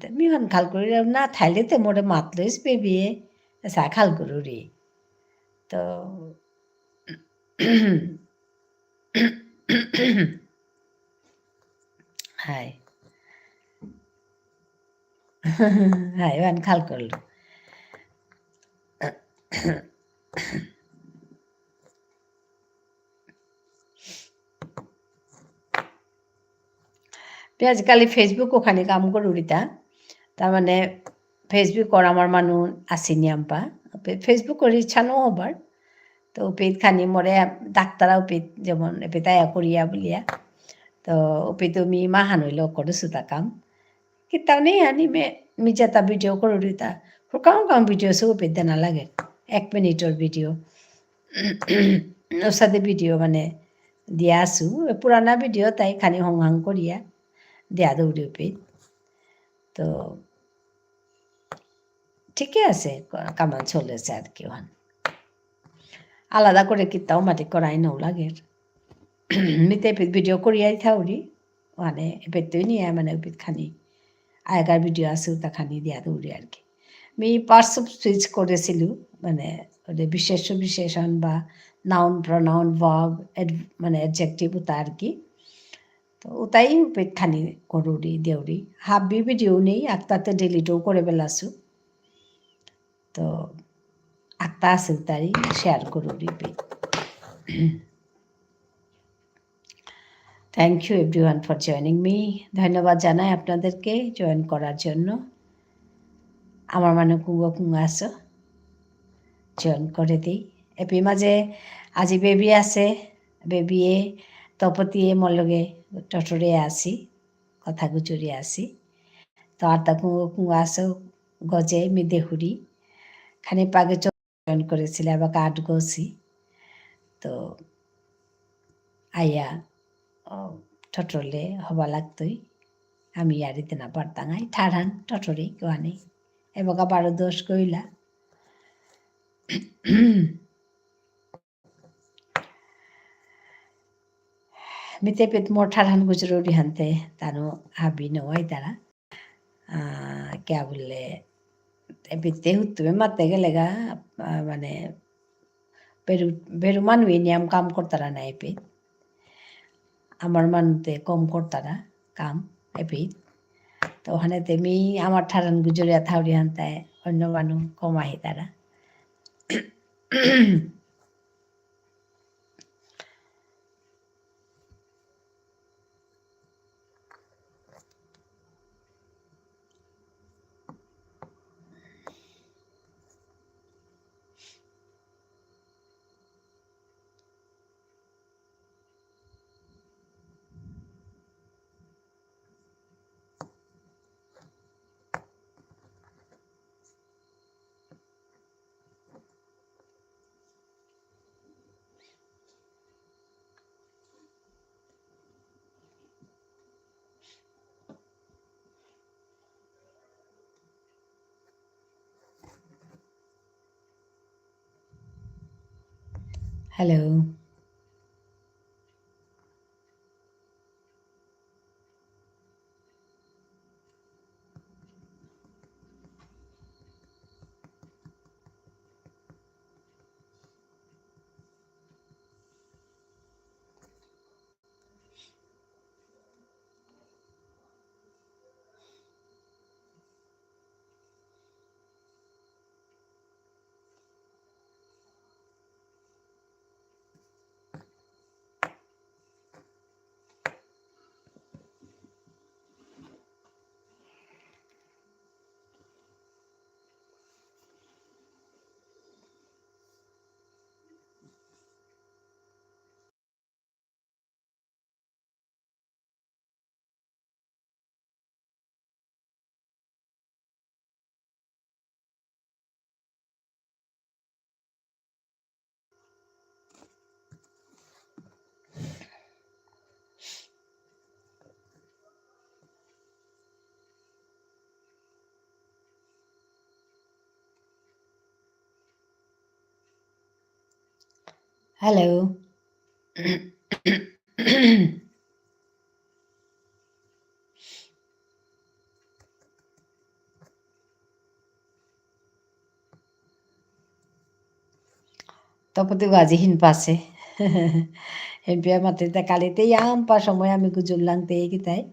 তে মি ওহান খাল করি রে, না থাইলে তে মোরে মাতলইস বেবিয়ে, এসা খাল করু রে। তো, হাই। হাই, ওহান খাল করলু। তে আজিকালি Facebook ওখানে কাম করুরিতা। তার মানে Facebook কর আমার মানু আসি নিয়াম্পা। ফে-, Facebook করি ইচ্ছা নো হবার। তো উপিত খানি মোরে ডাক্তারা উপিত যেমন এপিত আয়া করিয়া বুলিয়া। তো উপিত মি মাহান হইল করুসুতা কাম। কিতাও নেই আনি মে, মি যেতা ভিডিও করুরিতা। হুকাং হুকাং ভিডিও সে উপিত দেনা লাগে। এক মিনিটর ভিডিও। ওসাদে ভিডিও মানে দিয়া আসু। এ পুরানা ভিডিও তাই খানি হংহাং করিয়া দিয়া দৌড়ি উপিত। তো ঠিকই আছে, ক-, কামান চলেছে আর কি ওহান। আলাদা করে কিতাও মাটি করাই নাও লাগে। মিতে এপিত ভিডিও করিয়াই থাউরি, মানে এপিত তুই নিয়ে মানে এপিত খানি আগেকার ভিডিও আছে ওটা খানি দিয়া দৌড়ি আর কি। মি parts of speech করেছিল, মানে ওদের বিশেষ্য বিশেষণ বা noun, pronoun, verb, ad-, মানে adjective ওটা আর কি। তো ওটাই এপিত খানি করুরি দেউরি। হাবি ভিডিও নেই, আত্মাতে ডিলিটও করে বেলাসু। তো আত্মা আছে তাই শেয়ার করুরি এপিত। Thank you everyone for joining me. ধন্যবাদ জানাই আপনাদেরকে জয়েন করার জন্য। আমার মানে কুঙ্গ কুঙ্গ আসো, জয়েন করে দিই। এপি মাঝে আজি বেবি আছে, বেবিয়ে তপতিয়ে মলগে টটরে আসি, কথা গুজরি আসি। তো আর তা কুঙ্গ কুঙ্গ আসো, গজে মি দেহুরি। খানি পাগে জয়েন করেছিলে, আবার কার্ড গছি। তো আয়া, ও, টটরলে হবা লাগতই। আমি আর ইতে না পারতাম, আই ঠারহান টটরি কোয়ানি। এবাকা বারো দশ কইলা। মিতে পেত মোর ঠারহান গুজরুরি হানতে, তানো হাবি নওয়াই তারা। আহ, কিয়া বুললে, এপিতে হুতুমে মাতে গেলেগা, আহ, মানে, বেরু, বেরু মানু নিয়াম কাম করতারা না এপি। আমার মানুতে কম করতারা কাম এপি। তো ওখানে তে মি আমার ঠারহান গুজরিয়া থাউরি হানতায় অন্য মানু কম আহিতারা। Hello. Hello. তপতি আজি হিন পাসে। হিন পিয়া মাতে তা কালিতে ইয়াম পা সময় আমি গুজুরলাং তে কিতাই।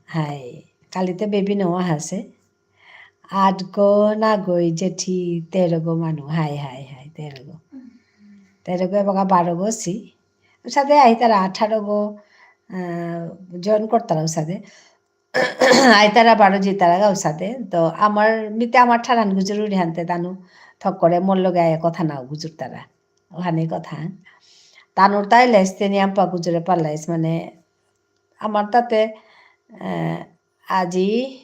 হাই, কালিতে বেবি নোয়া হাসে। আট গো না গই জেঠি তেরো গো মানু। হাই, হাই, হাই, তেরো গো। তেরো গো এবাকা বারো গো সি। উসাদে আইতারা আঠারো গো, আহ, join করতারা উসাদে। আইতারা বারো জিতারা গা উসাদে। তো আমার মিতে আমার ঠারান গুজুরুরি হানতে তানু থক করে মোর লগে আয়া কথা নাও গুজুরতারা। ওহানে কথা। তানুর তাই লেস তেনি আমপা গুজুরে পারলাইস মানে আমার তাতে, আহ, আজি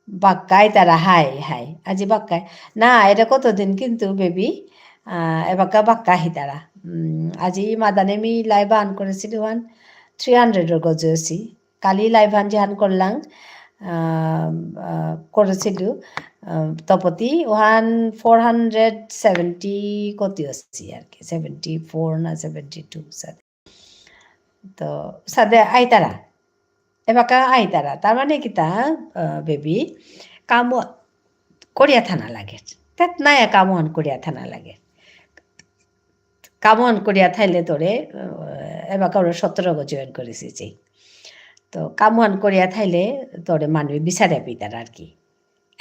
বাক্কা আইতারা হাই, হাই। আজি বাক্কা। না, এটা কতদিন কিন্তু বেবি, আহ, এবাকা বাক্কা হিতারা। উম, আজি মাদানে মি live আন করেসিলু ওহান three hundred র গজে আসি। কালি live আন যেহান করলাং, আহ, আহ, করেসিলু, আহ, তপতি ওহান four hundred seventy কতি আসি আর কি, seventy four না seventy two সাদে। তো সাদে আইতারা। এবাকা আইতারা। তার মানে কিতা, আহ, বেবি, কাম করিয়া থানা লাগে। তাত নায়া কাম অহান করিয়া থানা লাগে। কাম অহান করিয়া থাইলে তোরে, আহ, এবাকা ওরা সতেরো গো join করেসি যে। তো কাম অহান করিয়া থাইলে তোরে মানু বিচারে পিতার আর কি।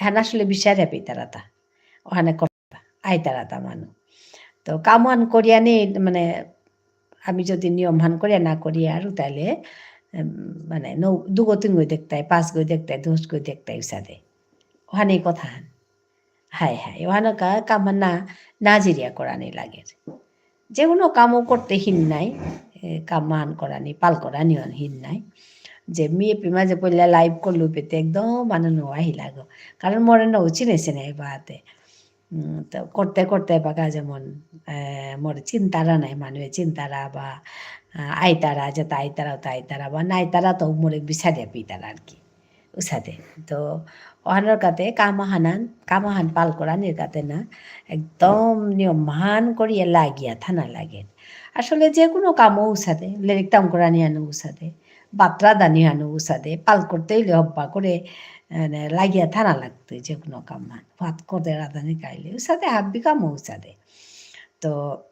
এহান আসলে বিচারে পিতারা তা। ওহানে আইতারা তা মানু। তো কাম অহান করিয়া নেই, মানে, আমি যদি নিয়ম হান করিয়া না করি আর তাহলে, উম, মানে, নৌ-, দুগো তিনগো দেখতাই, পাঁচগো দেখতাই, দশগো দেখতাই উসাদে। ওহানে কথা হান। হাই হাই, ওহানো কা কাম হান না, না জিরিয়া করানি লাগে। যে কোনো কামও করতে হিন নাই, এ, কাম হান করানি, পাল করানি অহান হিন নাই। যে মি এপি মাঝে পইলা live করলু পেতে একদম মানু নোয়া হিলাগো। কারণ মোরে নৌ চিনেসে নাই বাতে। উম, তো করতে করতে বাকা যেমন, আহ, মোর চিনতারা নাই, মানুয়ে চিনতারা বা, আহ, আইতারা, যেতা আইতারা, ওতা আইতারা বা নাইতারা তো মোরে বিচারিয়া পিতারা আর কি। উসাদে। তো ওহানর কাতে কাম হানান, কাম হান পাল করানির কাতে না, একদম নিয়ম হান করিয়া লাগিয়া থানা লাগে। আসলে যে কোনো কামও উসাদে, লেরিক তাম করানি আনো উসাদে, বাত্রা দানি আনো উসাদে, পাল করতে হইলে হব্বা করে, মানে, লাগিয়া থানা লাগতো যে কোনো কাম হান। ভাত করতে রাঁধানি কাইলে, উসাদে হাব্বি কামও উসাদে। তো,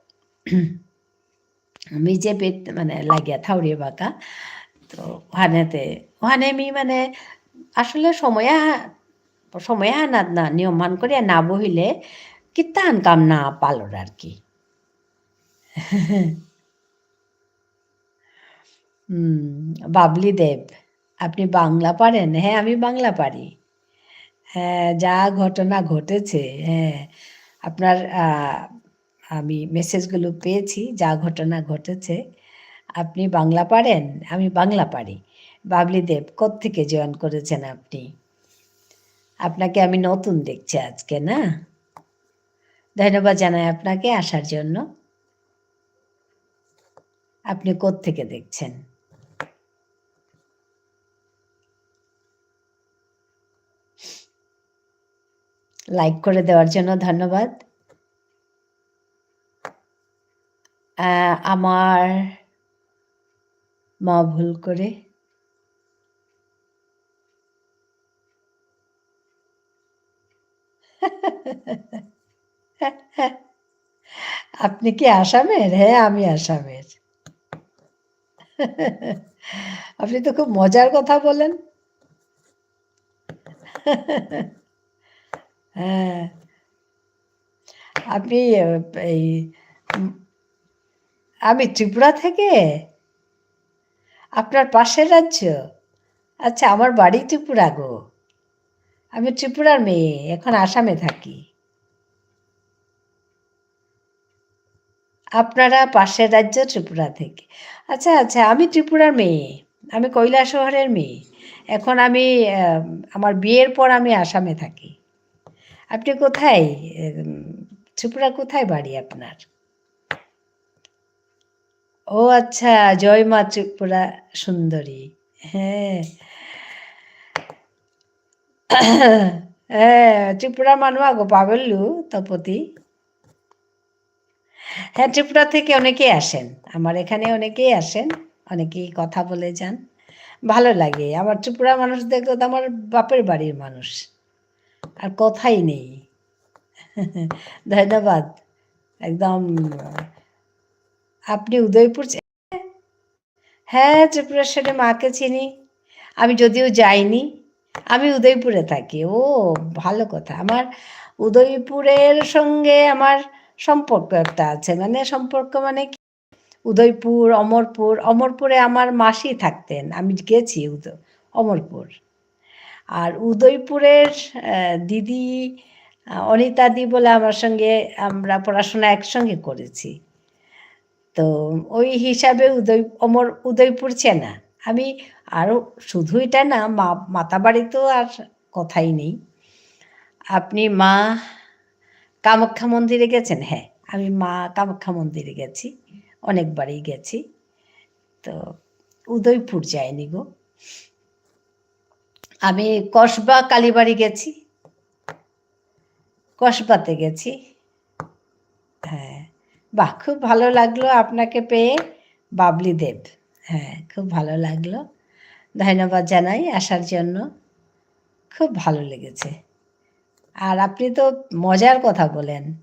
আমি যে পেত, মানে, লাগিয়া থাউরি বাকা। তো, ওহানেতে, ওহানে আমি, মানে, আসলে সময় আ-, সময় আনাত না, নিয়ম মান করিয়া না বহিলে, কিতান কাম না পালর আর কি। হুম, বাবলি দেব, আপনি বাংলা পারেন? হ্যাঁ, আমি বাংলা পারি। হ্যাঁ, যা ঘটনা ঘটেছে, হ্যাঁ, আপনার, আহ, আমি message গুলো পেয়েছি, যা ঘটনা ঘটেছে। আপনি বাংলা পারেন? আমি বাংলা পারি। বাবলি দেব, কোত্থেকে join করেছেন আপনি? আপনাকে আমি নতুন দেখছি আজকে, না? ধন্যবাদ জানাই আপনাকে আসার জন্য। আপনি কোত্থেকে দেখছেন? Like করে দেওয়ার জন্য ধন্যবাদ। আহ, আমার মা ভুল করে আপনি কি আসামের? হ্যাঁ, আমি আসামের। আপনি তো খুব মজার কথা বলেন। হ্যাঁ। আপনি, আহ, এই, উম, আমি ত্রিপুরা থেকে? আপনার পাশের রাজ্য? আচ্ছা, আমার বাড়ি ত্রিপুরা গো। আমি ত্রিপুরার মেয়ে, এখন আসামে থাকি। আপনারা পাশের রাজ্য ত্রিপুরা থেকে। আচ্ছা, আচ্ছা, আমি ত্রিপুরার মেয়ে। আমি কৈলাসহরের মেয়ে। এখন আমি, আহ, আমার বিয়ের পর আমি আসামে থাকি। আপনি কোথায়? উম, ত্রিপুরা কোথায় বাড়ি আপনার? ও আচ্ছা, জয় মা ত্রিপুরা সুন্দরী। হ্যাঁ। হ্যাঁ, ত্রিপুরা মানু আগো পাবেলু, তপতি। হ্যাঁ, ত্রিপুরা থেকে অনেকেই আসেন। আমার এখানে অনেকেই আসেন, অনেকেই কথা বলে যান। ভালো লাগে। আমার ত্রিপুরা মানুষ দেখলে তো আমার বাপের বাড়ির মানুষ। আর কথাই নেই। ধন্যবাদ। একদম, আপনি উদয়পুর চে-, হ্যাঁ, ত্রিপুরেশ্বরী মাকে চিনি। আমি যদিও যাইনি, আমি উদয়পুরে থাকি। ও, ভালো কথা। আমার উদয়পুরের সঙ্গে আমার সম্পর্ক একটা আছে। মানে, সম্পর্ক মানে কি? উদয়পুর, অমরপুর, অমরপুরে আমার মাসি থাকতেন। আমি গেছি উদ-, অমরপুর। আর উদয়পুরের, আহ, দিদি, আহ, অনিতা দি বলে আমার সঙ্গে, আমরা পড়াশোনা একসঙ্গে করেছি। তো ওই হিসাবে উদয়-, অমর-, উদয়পুর চেনা। আমি আরো শুধু এটা না, মা-, মাতাবাড়ি তো আর কথাই নেই। আপনি মা কামাখ্যা মন্দিরে গেছেন? হ্যাঁ, আমি মা কামাখ্যা মন্দিরে গেছি, অনেকবারই গেছি। তো উদয়পুর যাইনি গো। আমি কসবা কালীবাড়ি গেছি, কসবাতে গেছি। হ্যাঁ, বাহ, খুব ভালো লাগলো আপনাকে পেয়ে, বাবলি দেব। হ্যাঁ, খুব ভালো লাগলো। ধন্যবাদ জানাই আসার জন্য। খুব ভালো লেগেছে। আর আপনি তো মজার কথা বলেন।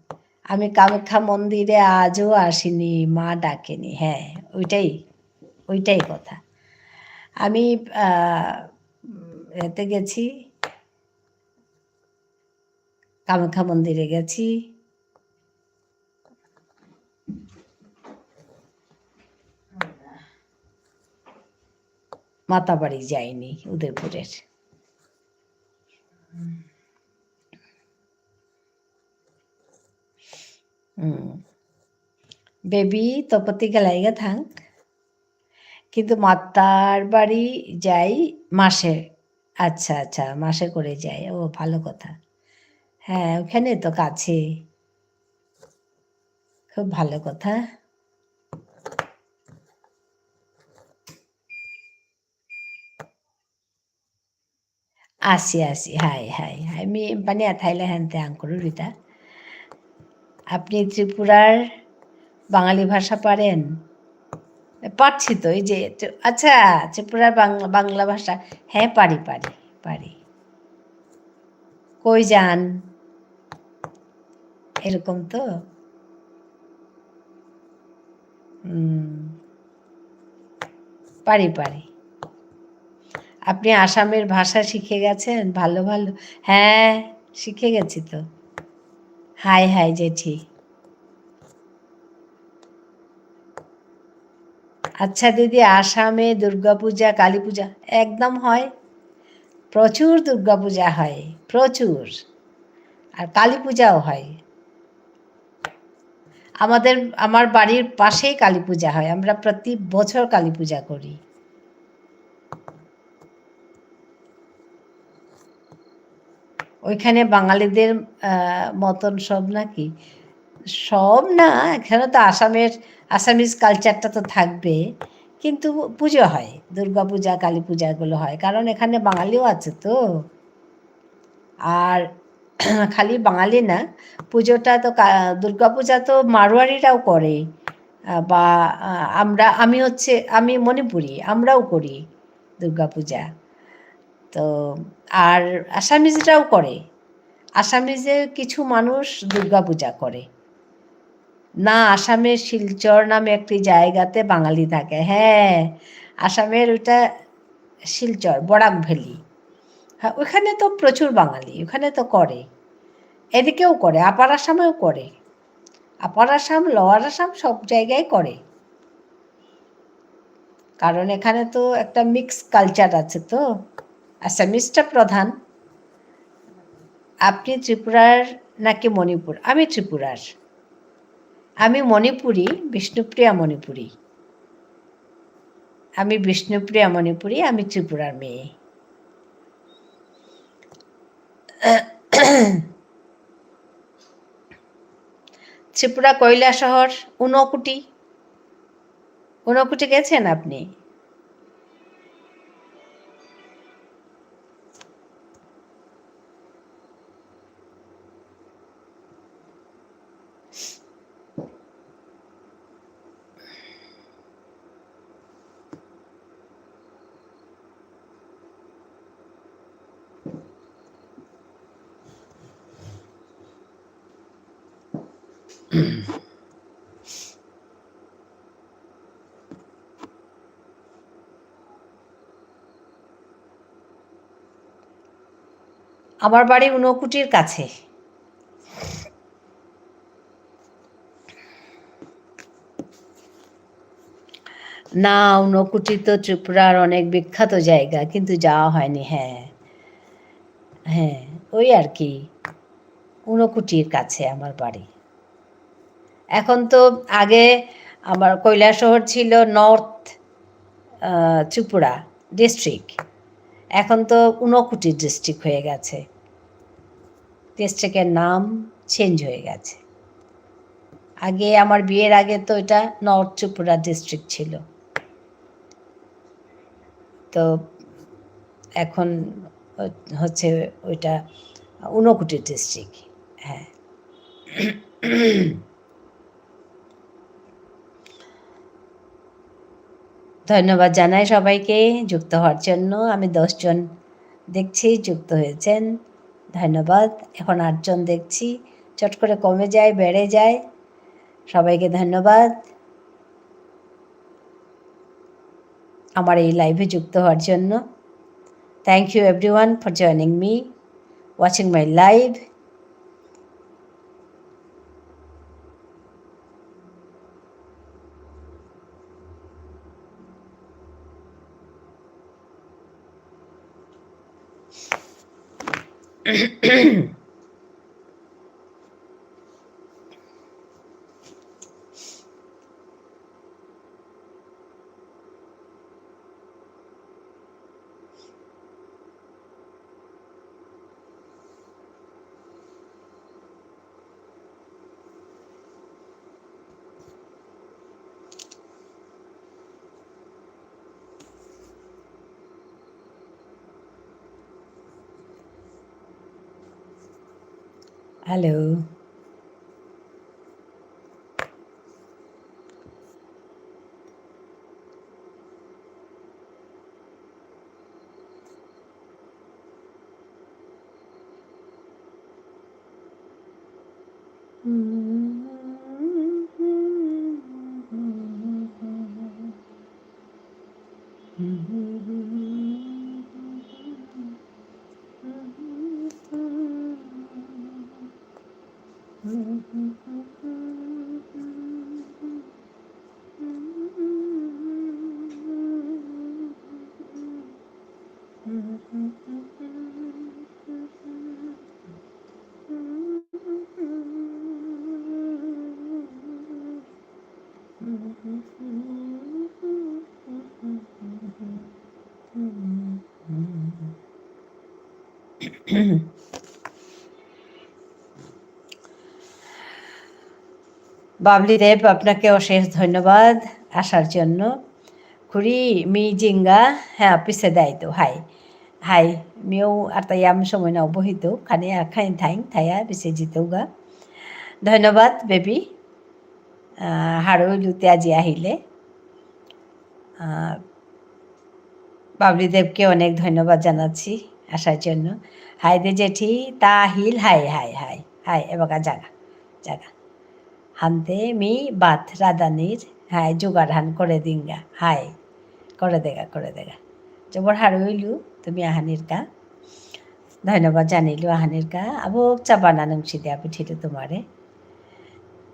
আমি কামাখ্যা মন্দিরে আজও আসিনি, মা ডাকেনি। হ্যাঁ, ওইটাই, ওইটাই কথা। আমি, আহ, উম, এতে গেছি, কামাখ্যা মন্দিরে গেছি। মাতাবাড়ি যাইনি উদয়পুরের। হুম। বেবি তপতি গেলাইগা থাক। কিন্তু মাতার বাড়ি যাই মাসে। আচ্ছা, আচ্ছা, মাসে করে যাই। ও, ভালো কথা। হ্যাঁ, ওখানে তো কাছে। খুব ভালো কথা। আসি, আসি। হাই, হাই, হাই। মি এমপানি আথাইলে হানতে আঙকরুরিতা। আপনি ত্রিপুরার বাঙালি ভাষা পারেন? পারছি তো, এই যে, তো, আচ্ছা, ত্রিপুরার বাং-, বাংলা ভাষা। হ্যাঁ, পারি, পারি, পারি। কই যান? এরকম তো? হুম। পারি, পারি। আপনি আসামের ভাষা শিখে গেছেন? ভালো, ভালো। হ্যাঁ, শিখে গেছি তো। হাই, হাই, জেঠি। আচ্ছা দিদি, আসামে দুর্গাপূজা, কালীপূজা একদম হয়, প্রচুর দুর্গাপূজা হয়, প্রচুর। আর কালীপূজাও হয়। আমাদের, আমার বাড়ির পাশেই কালীপূজা হয়, আমরা প্রতি বছর কালীপূজা করি। ওইখানে বাঙালিদের, আহ, মতন সব নাকি? সব না, এখানে তো আসামের, Assamese culture-টা তো থাকবে, কিন্তু পুজো হয়, দুর্গা পূজা, কালী পূজা এগুলো হয়, কারণ এখানে বাঙালিও আছে তো। আর খালি বাঙালি না, পুজোটা তো কা-, দুর্গা পূজা তো মারোয়ারিরাও করে, আহ, বা, আহ, আমরা, আমি হচ্ছে, আমি মণিপুরি, আমরাও করি দুর্গা পূজা। তো আর আসামিজরাও করে। আসামিজের কিছু মানুষ দুর্গা পূজা করে। না, আসামের শিলচর নামে একটি জায়গাতে বাঙালি থাকে। হ্যাঁ, আসামের ওটা শিলচর, বরাক ভ্যালি। হ্যাঁ, ওখানে তো প্রচুর বাঙালি, ওখানে তো করে। এদিকেও করে, আপার আসামেও করে। আপার আসাম, লোয়ার আসাম সব জায়গায় করে। কারণ এখানে তো একটা mix culture আছে তো, Assamese-টা প্রধান। আপনি ত্রিপুরার নাকি মণিপুর? আমি ত্রিপুরার। আমি মণিপুরি, বিষ্ণুপ্রিয়া মণিপুরি। আমি বিষ্ণুপ্রিয়া মণিপুরি, আমি ত্রিপুরার মেয়ে। ত্রিপুরা কৈলাসহর, ঊনকোটি। ঊনকোটি গেছেন আপনি? আমার বাড়ি ঊনকোটির কাছে। না, ঊনকোটি তো ত্রিপুরার অনেক বিখ্যাত জায়গা, কিন্তু যাওয়া হয়নি। হ্যাঁ, হ্যাঁ, ওই আর কি, ঊনকোটির কাছে আমার বাড়ি। এখন তো, আগে আমার কৈলাসহর ছিল নর্থ, আহ, ত্রিপুরা ডিস্ট্রিক্ট, এখন তো ঊনকোটি ডিস্ট্রিক্ট হয়ে গেছে। ডিস্ট্রিক্টের নাম চেঞ্জ হয়ে গেছে। আগে, আমার বিয়ের আগে তো এটা নর্থ ত্রিপুরা ডিস্ট্রিক্ট ছিল। তো এখন হ-, হচ্ছে ওইটা ঊনকোটি ডিস্ট্রিক্ট। হ্যাঁ। ধন্যবাদ জানাই সবাইকে যুক্ত হওয়ার জন্য। আমি দশ জন দেখছি যুক্ত হয়েছেন, ধন্যবাদ। এখন আট জন দেখছি, চট করে কমে যায়, বেড়ে যায়। সবাইকে ধন্যবাদ আমার এই লাইভে যুক্ত হওয়ার জন্য। Thank you everyone for joining me, watching my live. Hello. Babli Deb, আপনাকে অশেষ ধন্যবাদ আসার জন্য। খুরি মি জিঙ্গা, হ্যাঁ, পিছে দায়িত্ব, হাই। হাই, মিও আর তাই আম সময় না বহিত, খানি আর খানি থাইং, থাইয়া পিছে জিতেওগা। ধন্যবাদ, বেবি। আহ, হারৌ ইলুতে আজি আহিলে। আহ, বাবলি দেবকে অনেক ধন্যবাদ জানাচ্ছি আসার জন্য। হাই দে জেঠি, তা আহিল, হাই, হাই, হাই, হাই, এবাকা জাগা, জাগা। হানতে মি বাত রাধানির, হাই, জোগাড় হান করে দিঙ্গা, হাই, করে দেগা, করে দেগা। জবর হারৌ ইলু, তুমি আহানির কা। ধন্যবাদ জানিলু আহানির কা। আবো চাবানা নুংসি দিয়া পিঠিলু তোমারে।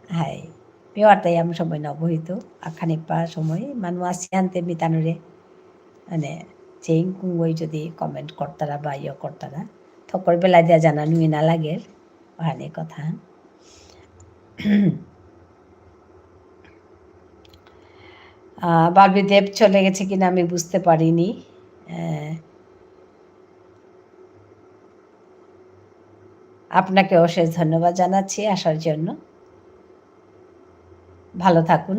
হাই। পিওর তাই আমি সময় না বহিত। আখানি পা সময় মানু আসি আনতে মি তানুরে। মানে, চেইং কুঙ্গই যদি comment করতারা বা ইয়ে করতারা, থকর বেলা দিয়া জানা নুই না লাগে। ওহানি কথা। আহ, বাবলি দেব চলে গেছে কিনা আমি বুঝতে পারিনি। আহ, আপনাকে অশেষ ধন্যবাদ জানাচ্ছি আসার জন্য। ভালো থাকুন,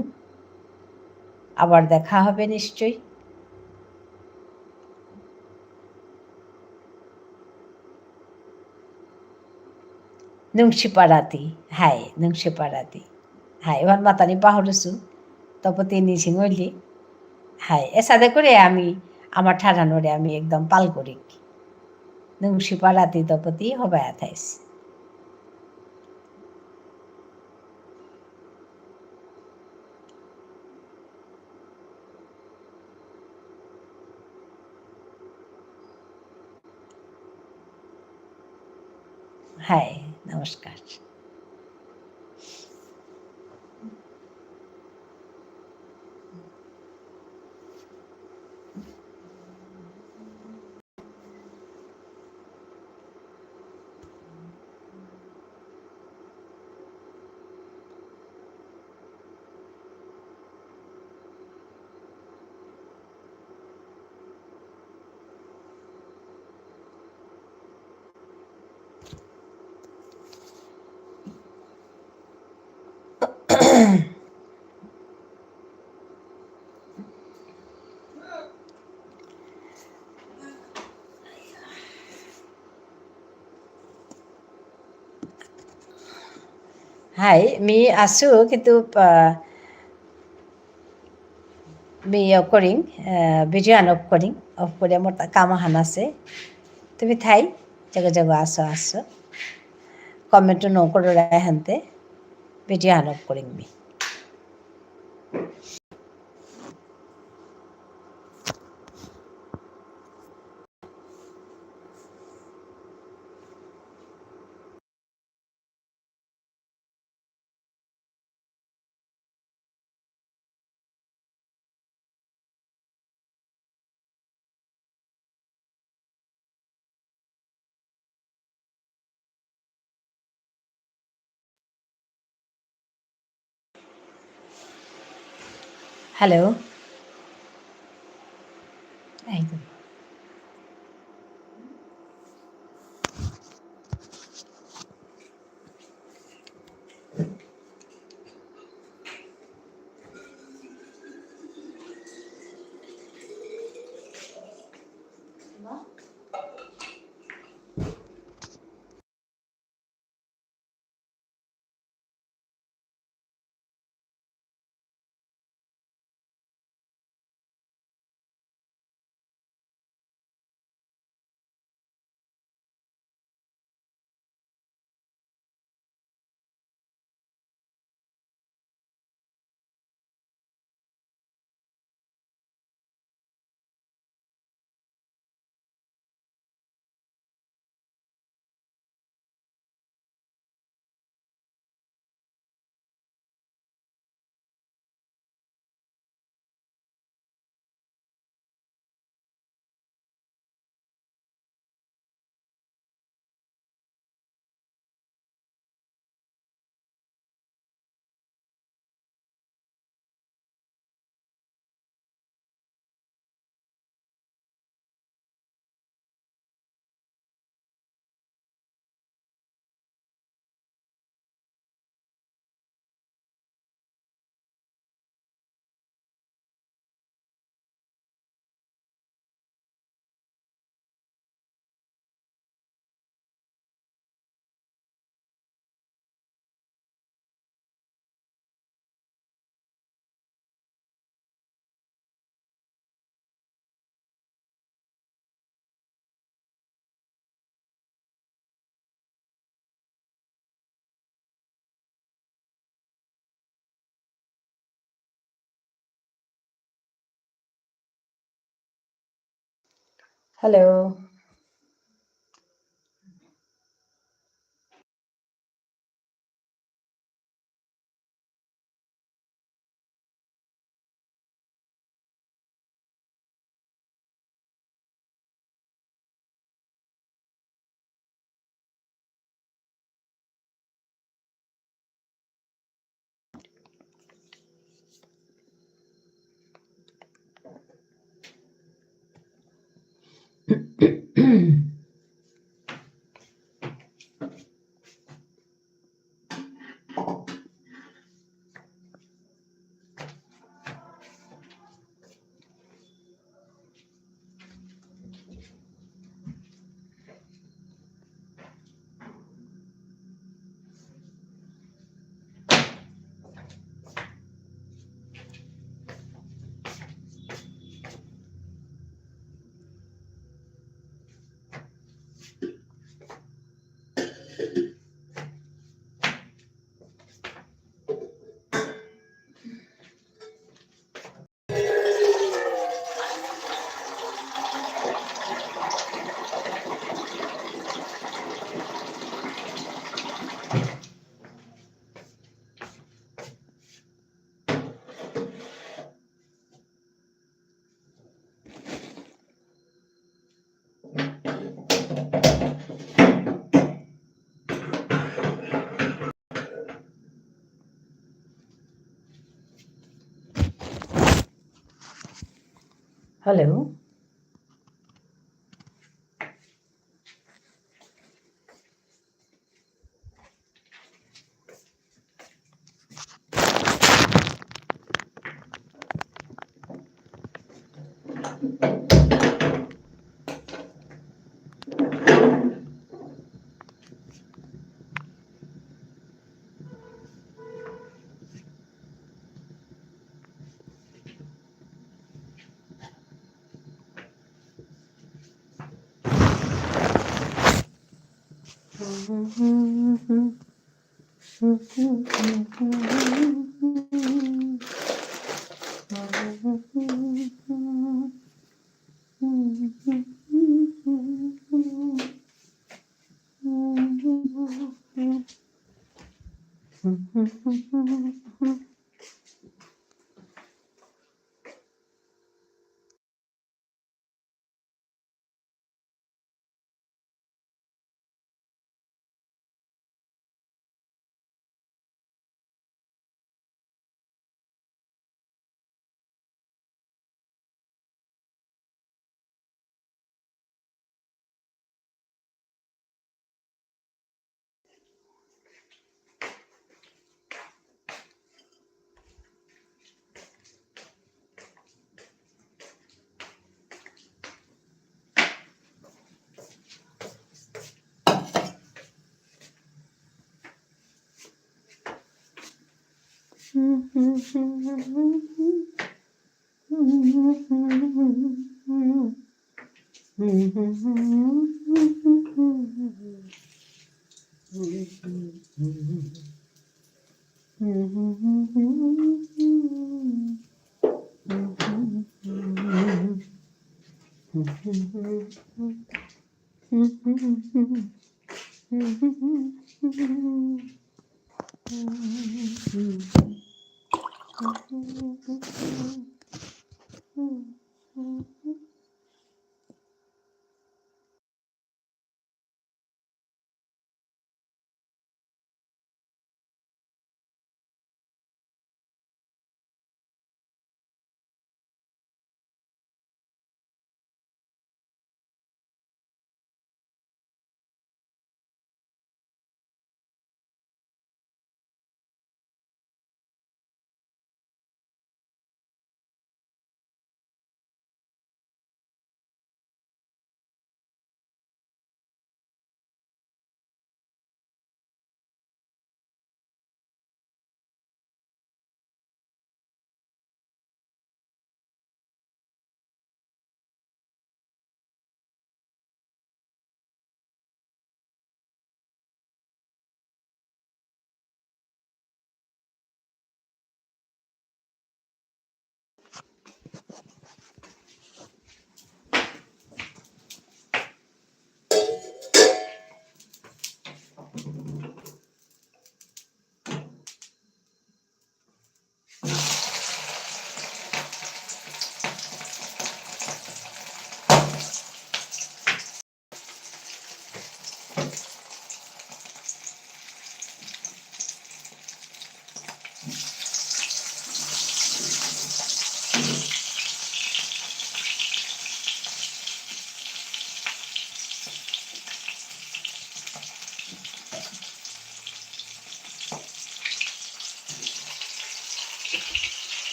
আবার দেখা হবে নিশ্চয়ই। নুংশিপা রাতি, হাই, নুংশিপা রাতি। হাই, ওহান মাতানি পাহুরুসু, তপতি নিসিং অইলি। হাই, এসাদে করে আমি, আমার ঠারহানরে আমি একদম পাল করি। নুংশিপা রাতি তপতি হবায়া থাইস। হাই, নমস্কার। হাই, মি আসু, কিন্তু, আহ, মি ইয়ে করিং, আহ, video আন off করিং, off করে মোর তা কাম আহান আছে। তুমি থাই, জাগা জাগা আসো, আসো। Comment ও ন করো রায় হানতে, video আন off করিং মি। Hello. এই তো। Hello. Hello.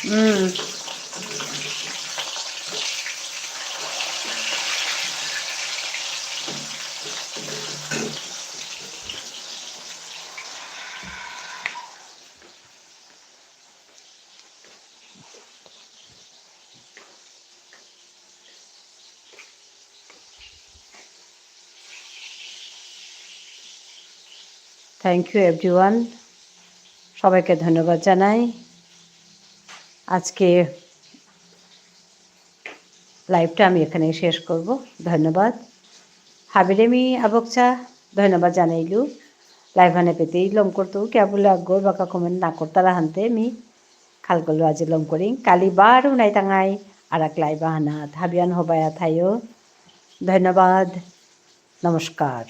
Mm. Thank you everyone, সবাইকে ধন্যবাদ জানাই। আজকে লাইভটা আমি এখানে শেষ করব। ধন্যবাদ। হাবিরে মি আবকচা ধন্যবাদ জানাইলু। লাইভ হানে পেতেই লম করতু, কিয়া বুলে আগর বাকা কমেন্ট না করতারা হানতে মি খালকলু আজি লম করিং। কালি বারো নাইতাঙাই আরাক লাইভ আহানাত। হাবিয়ান হবায়া থাইও। ধন্যবাদ। নমস্কার।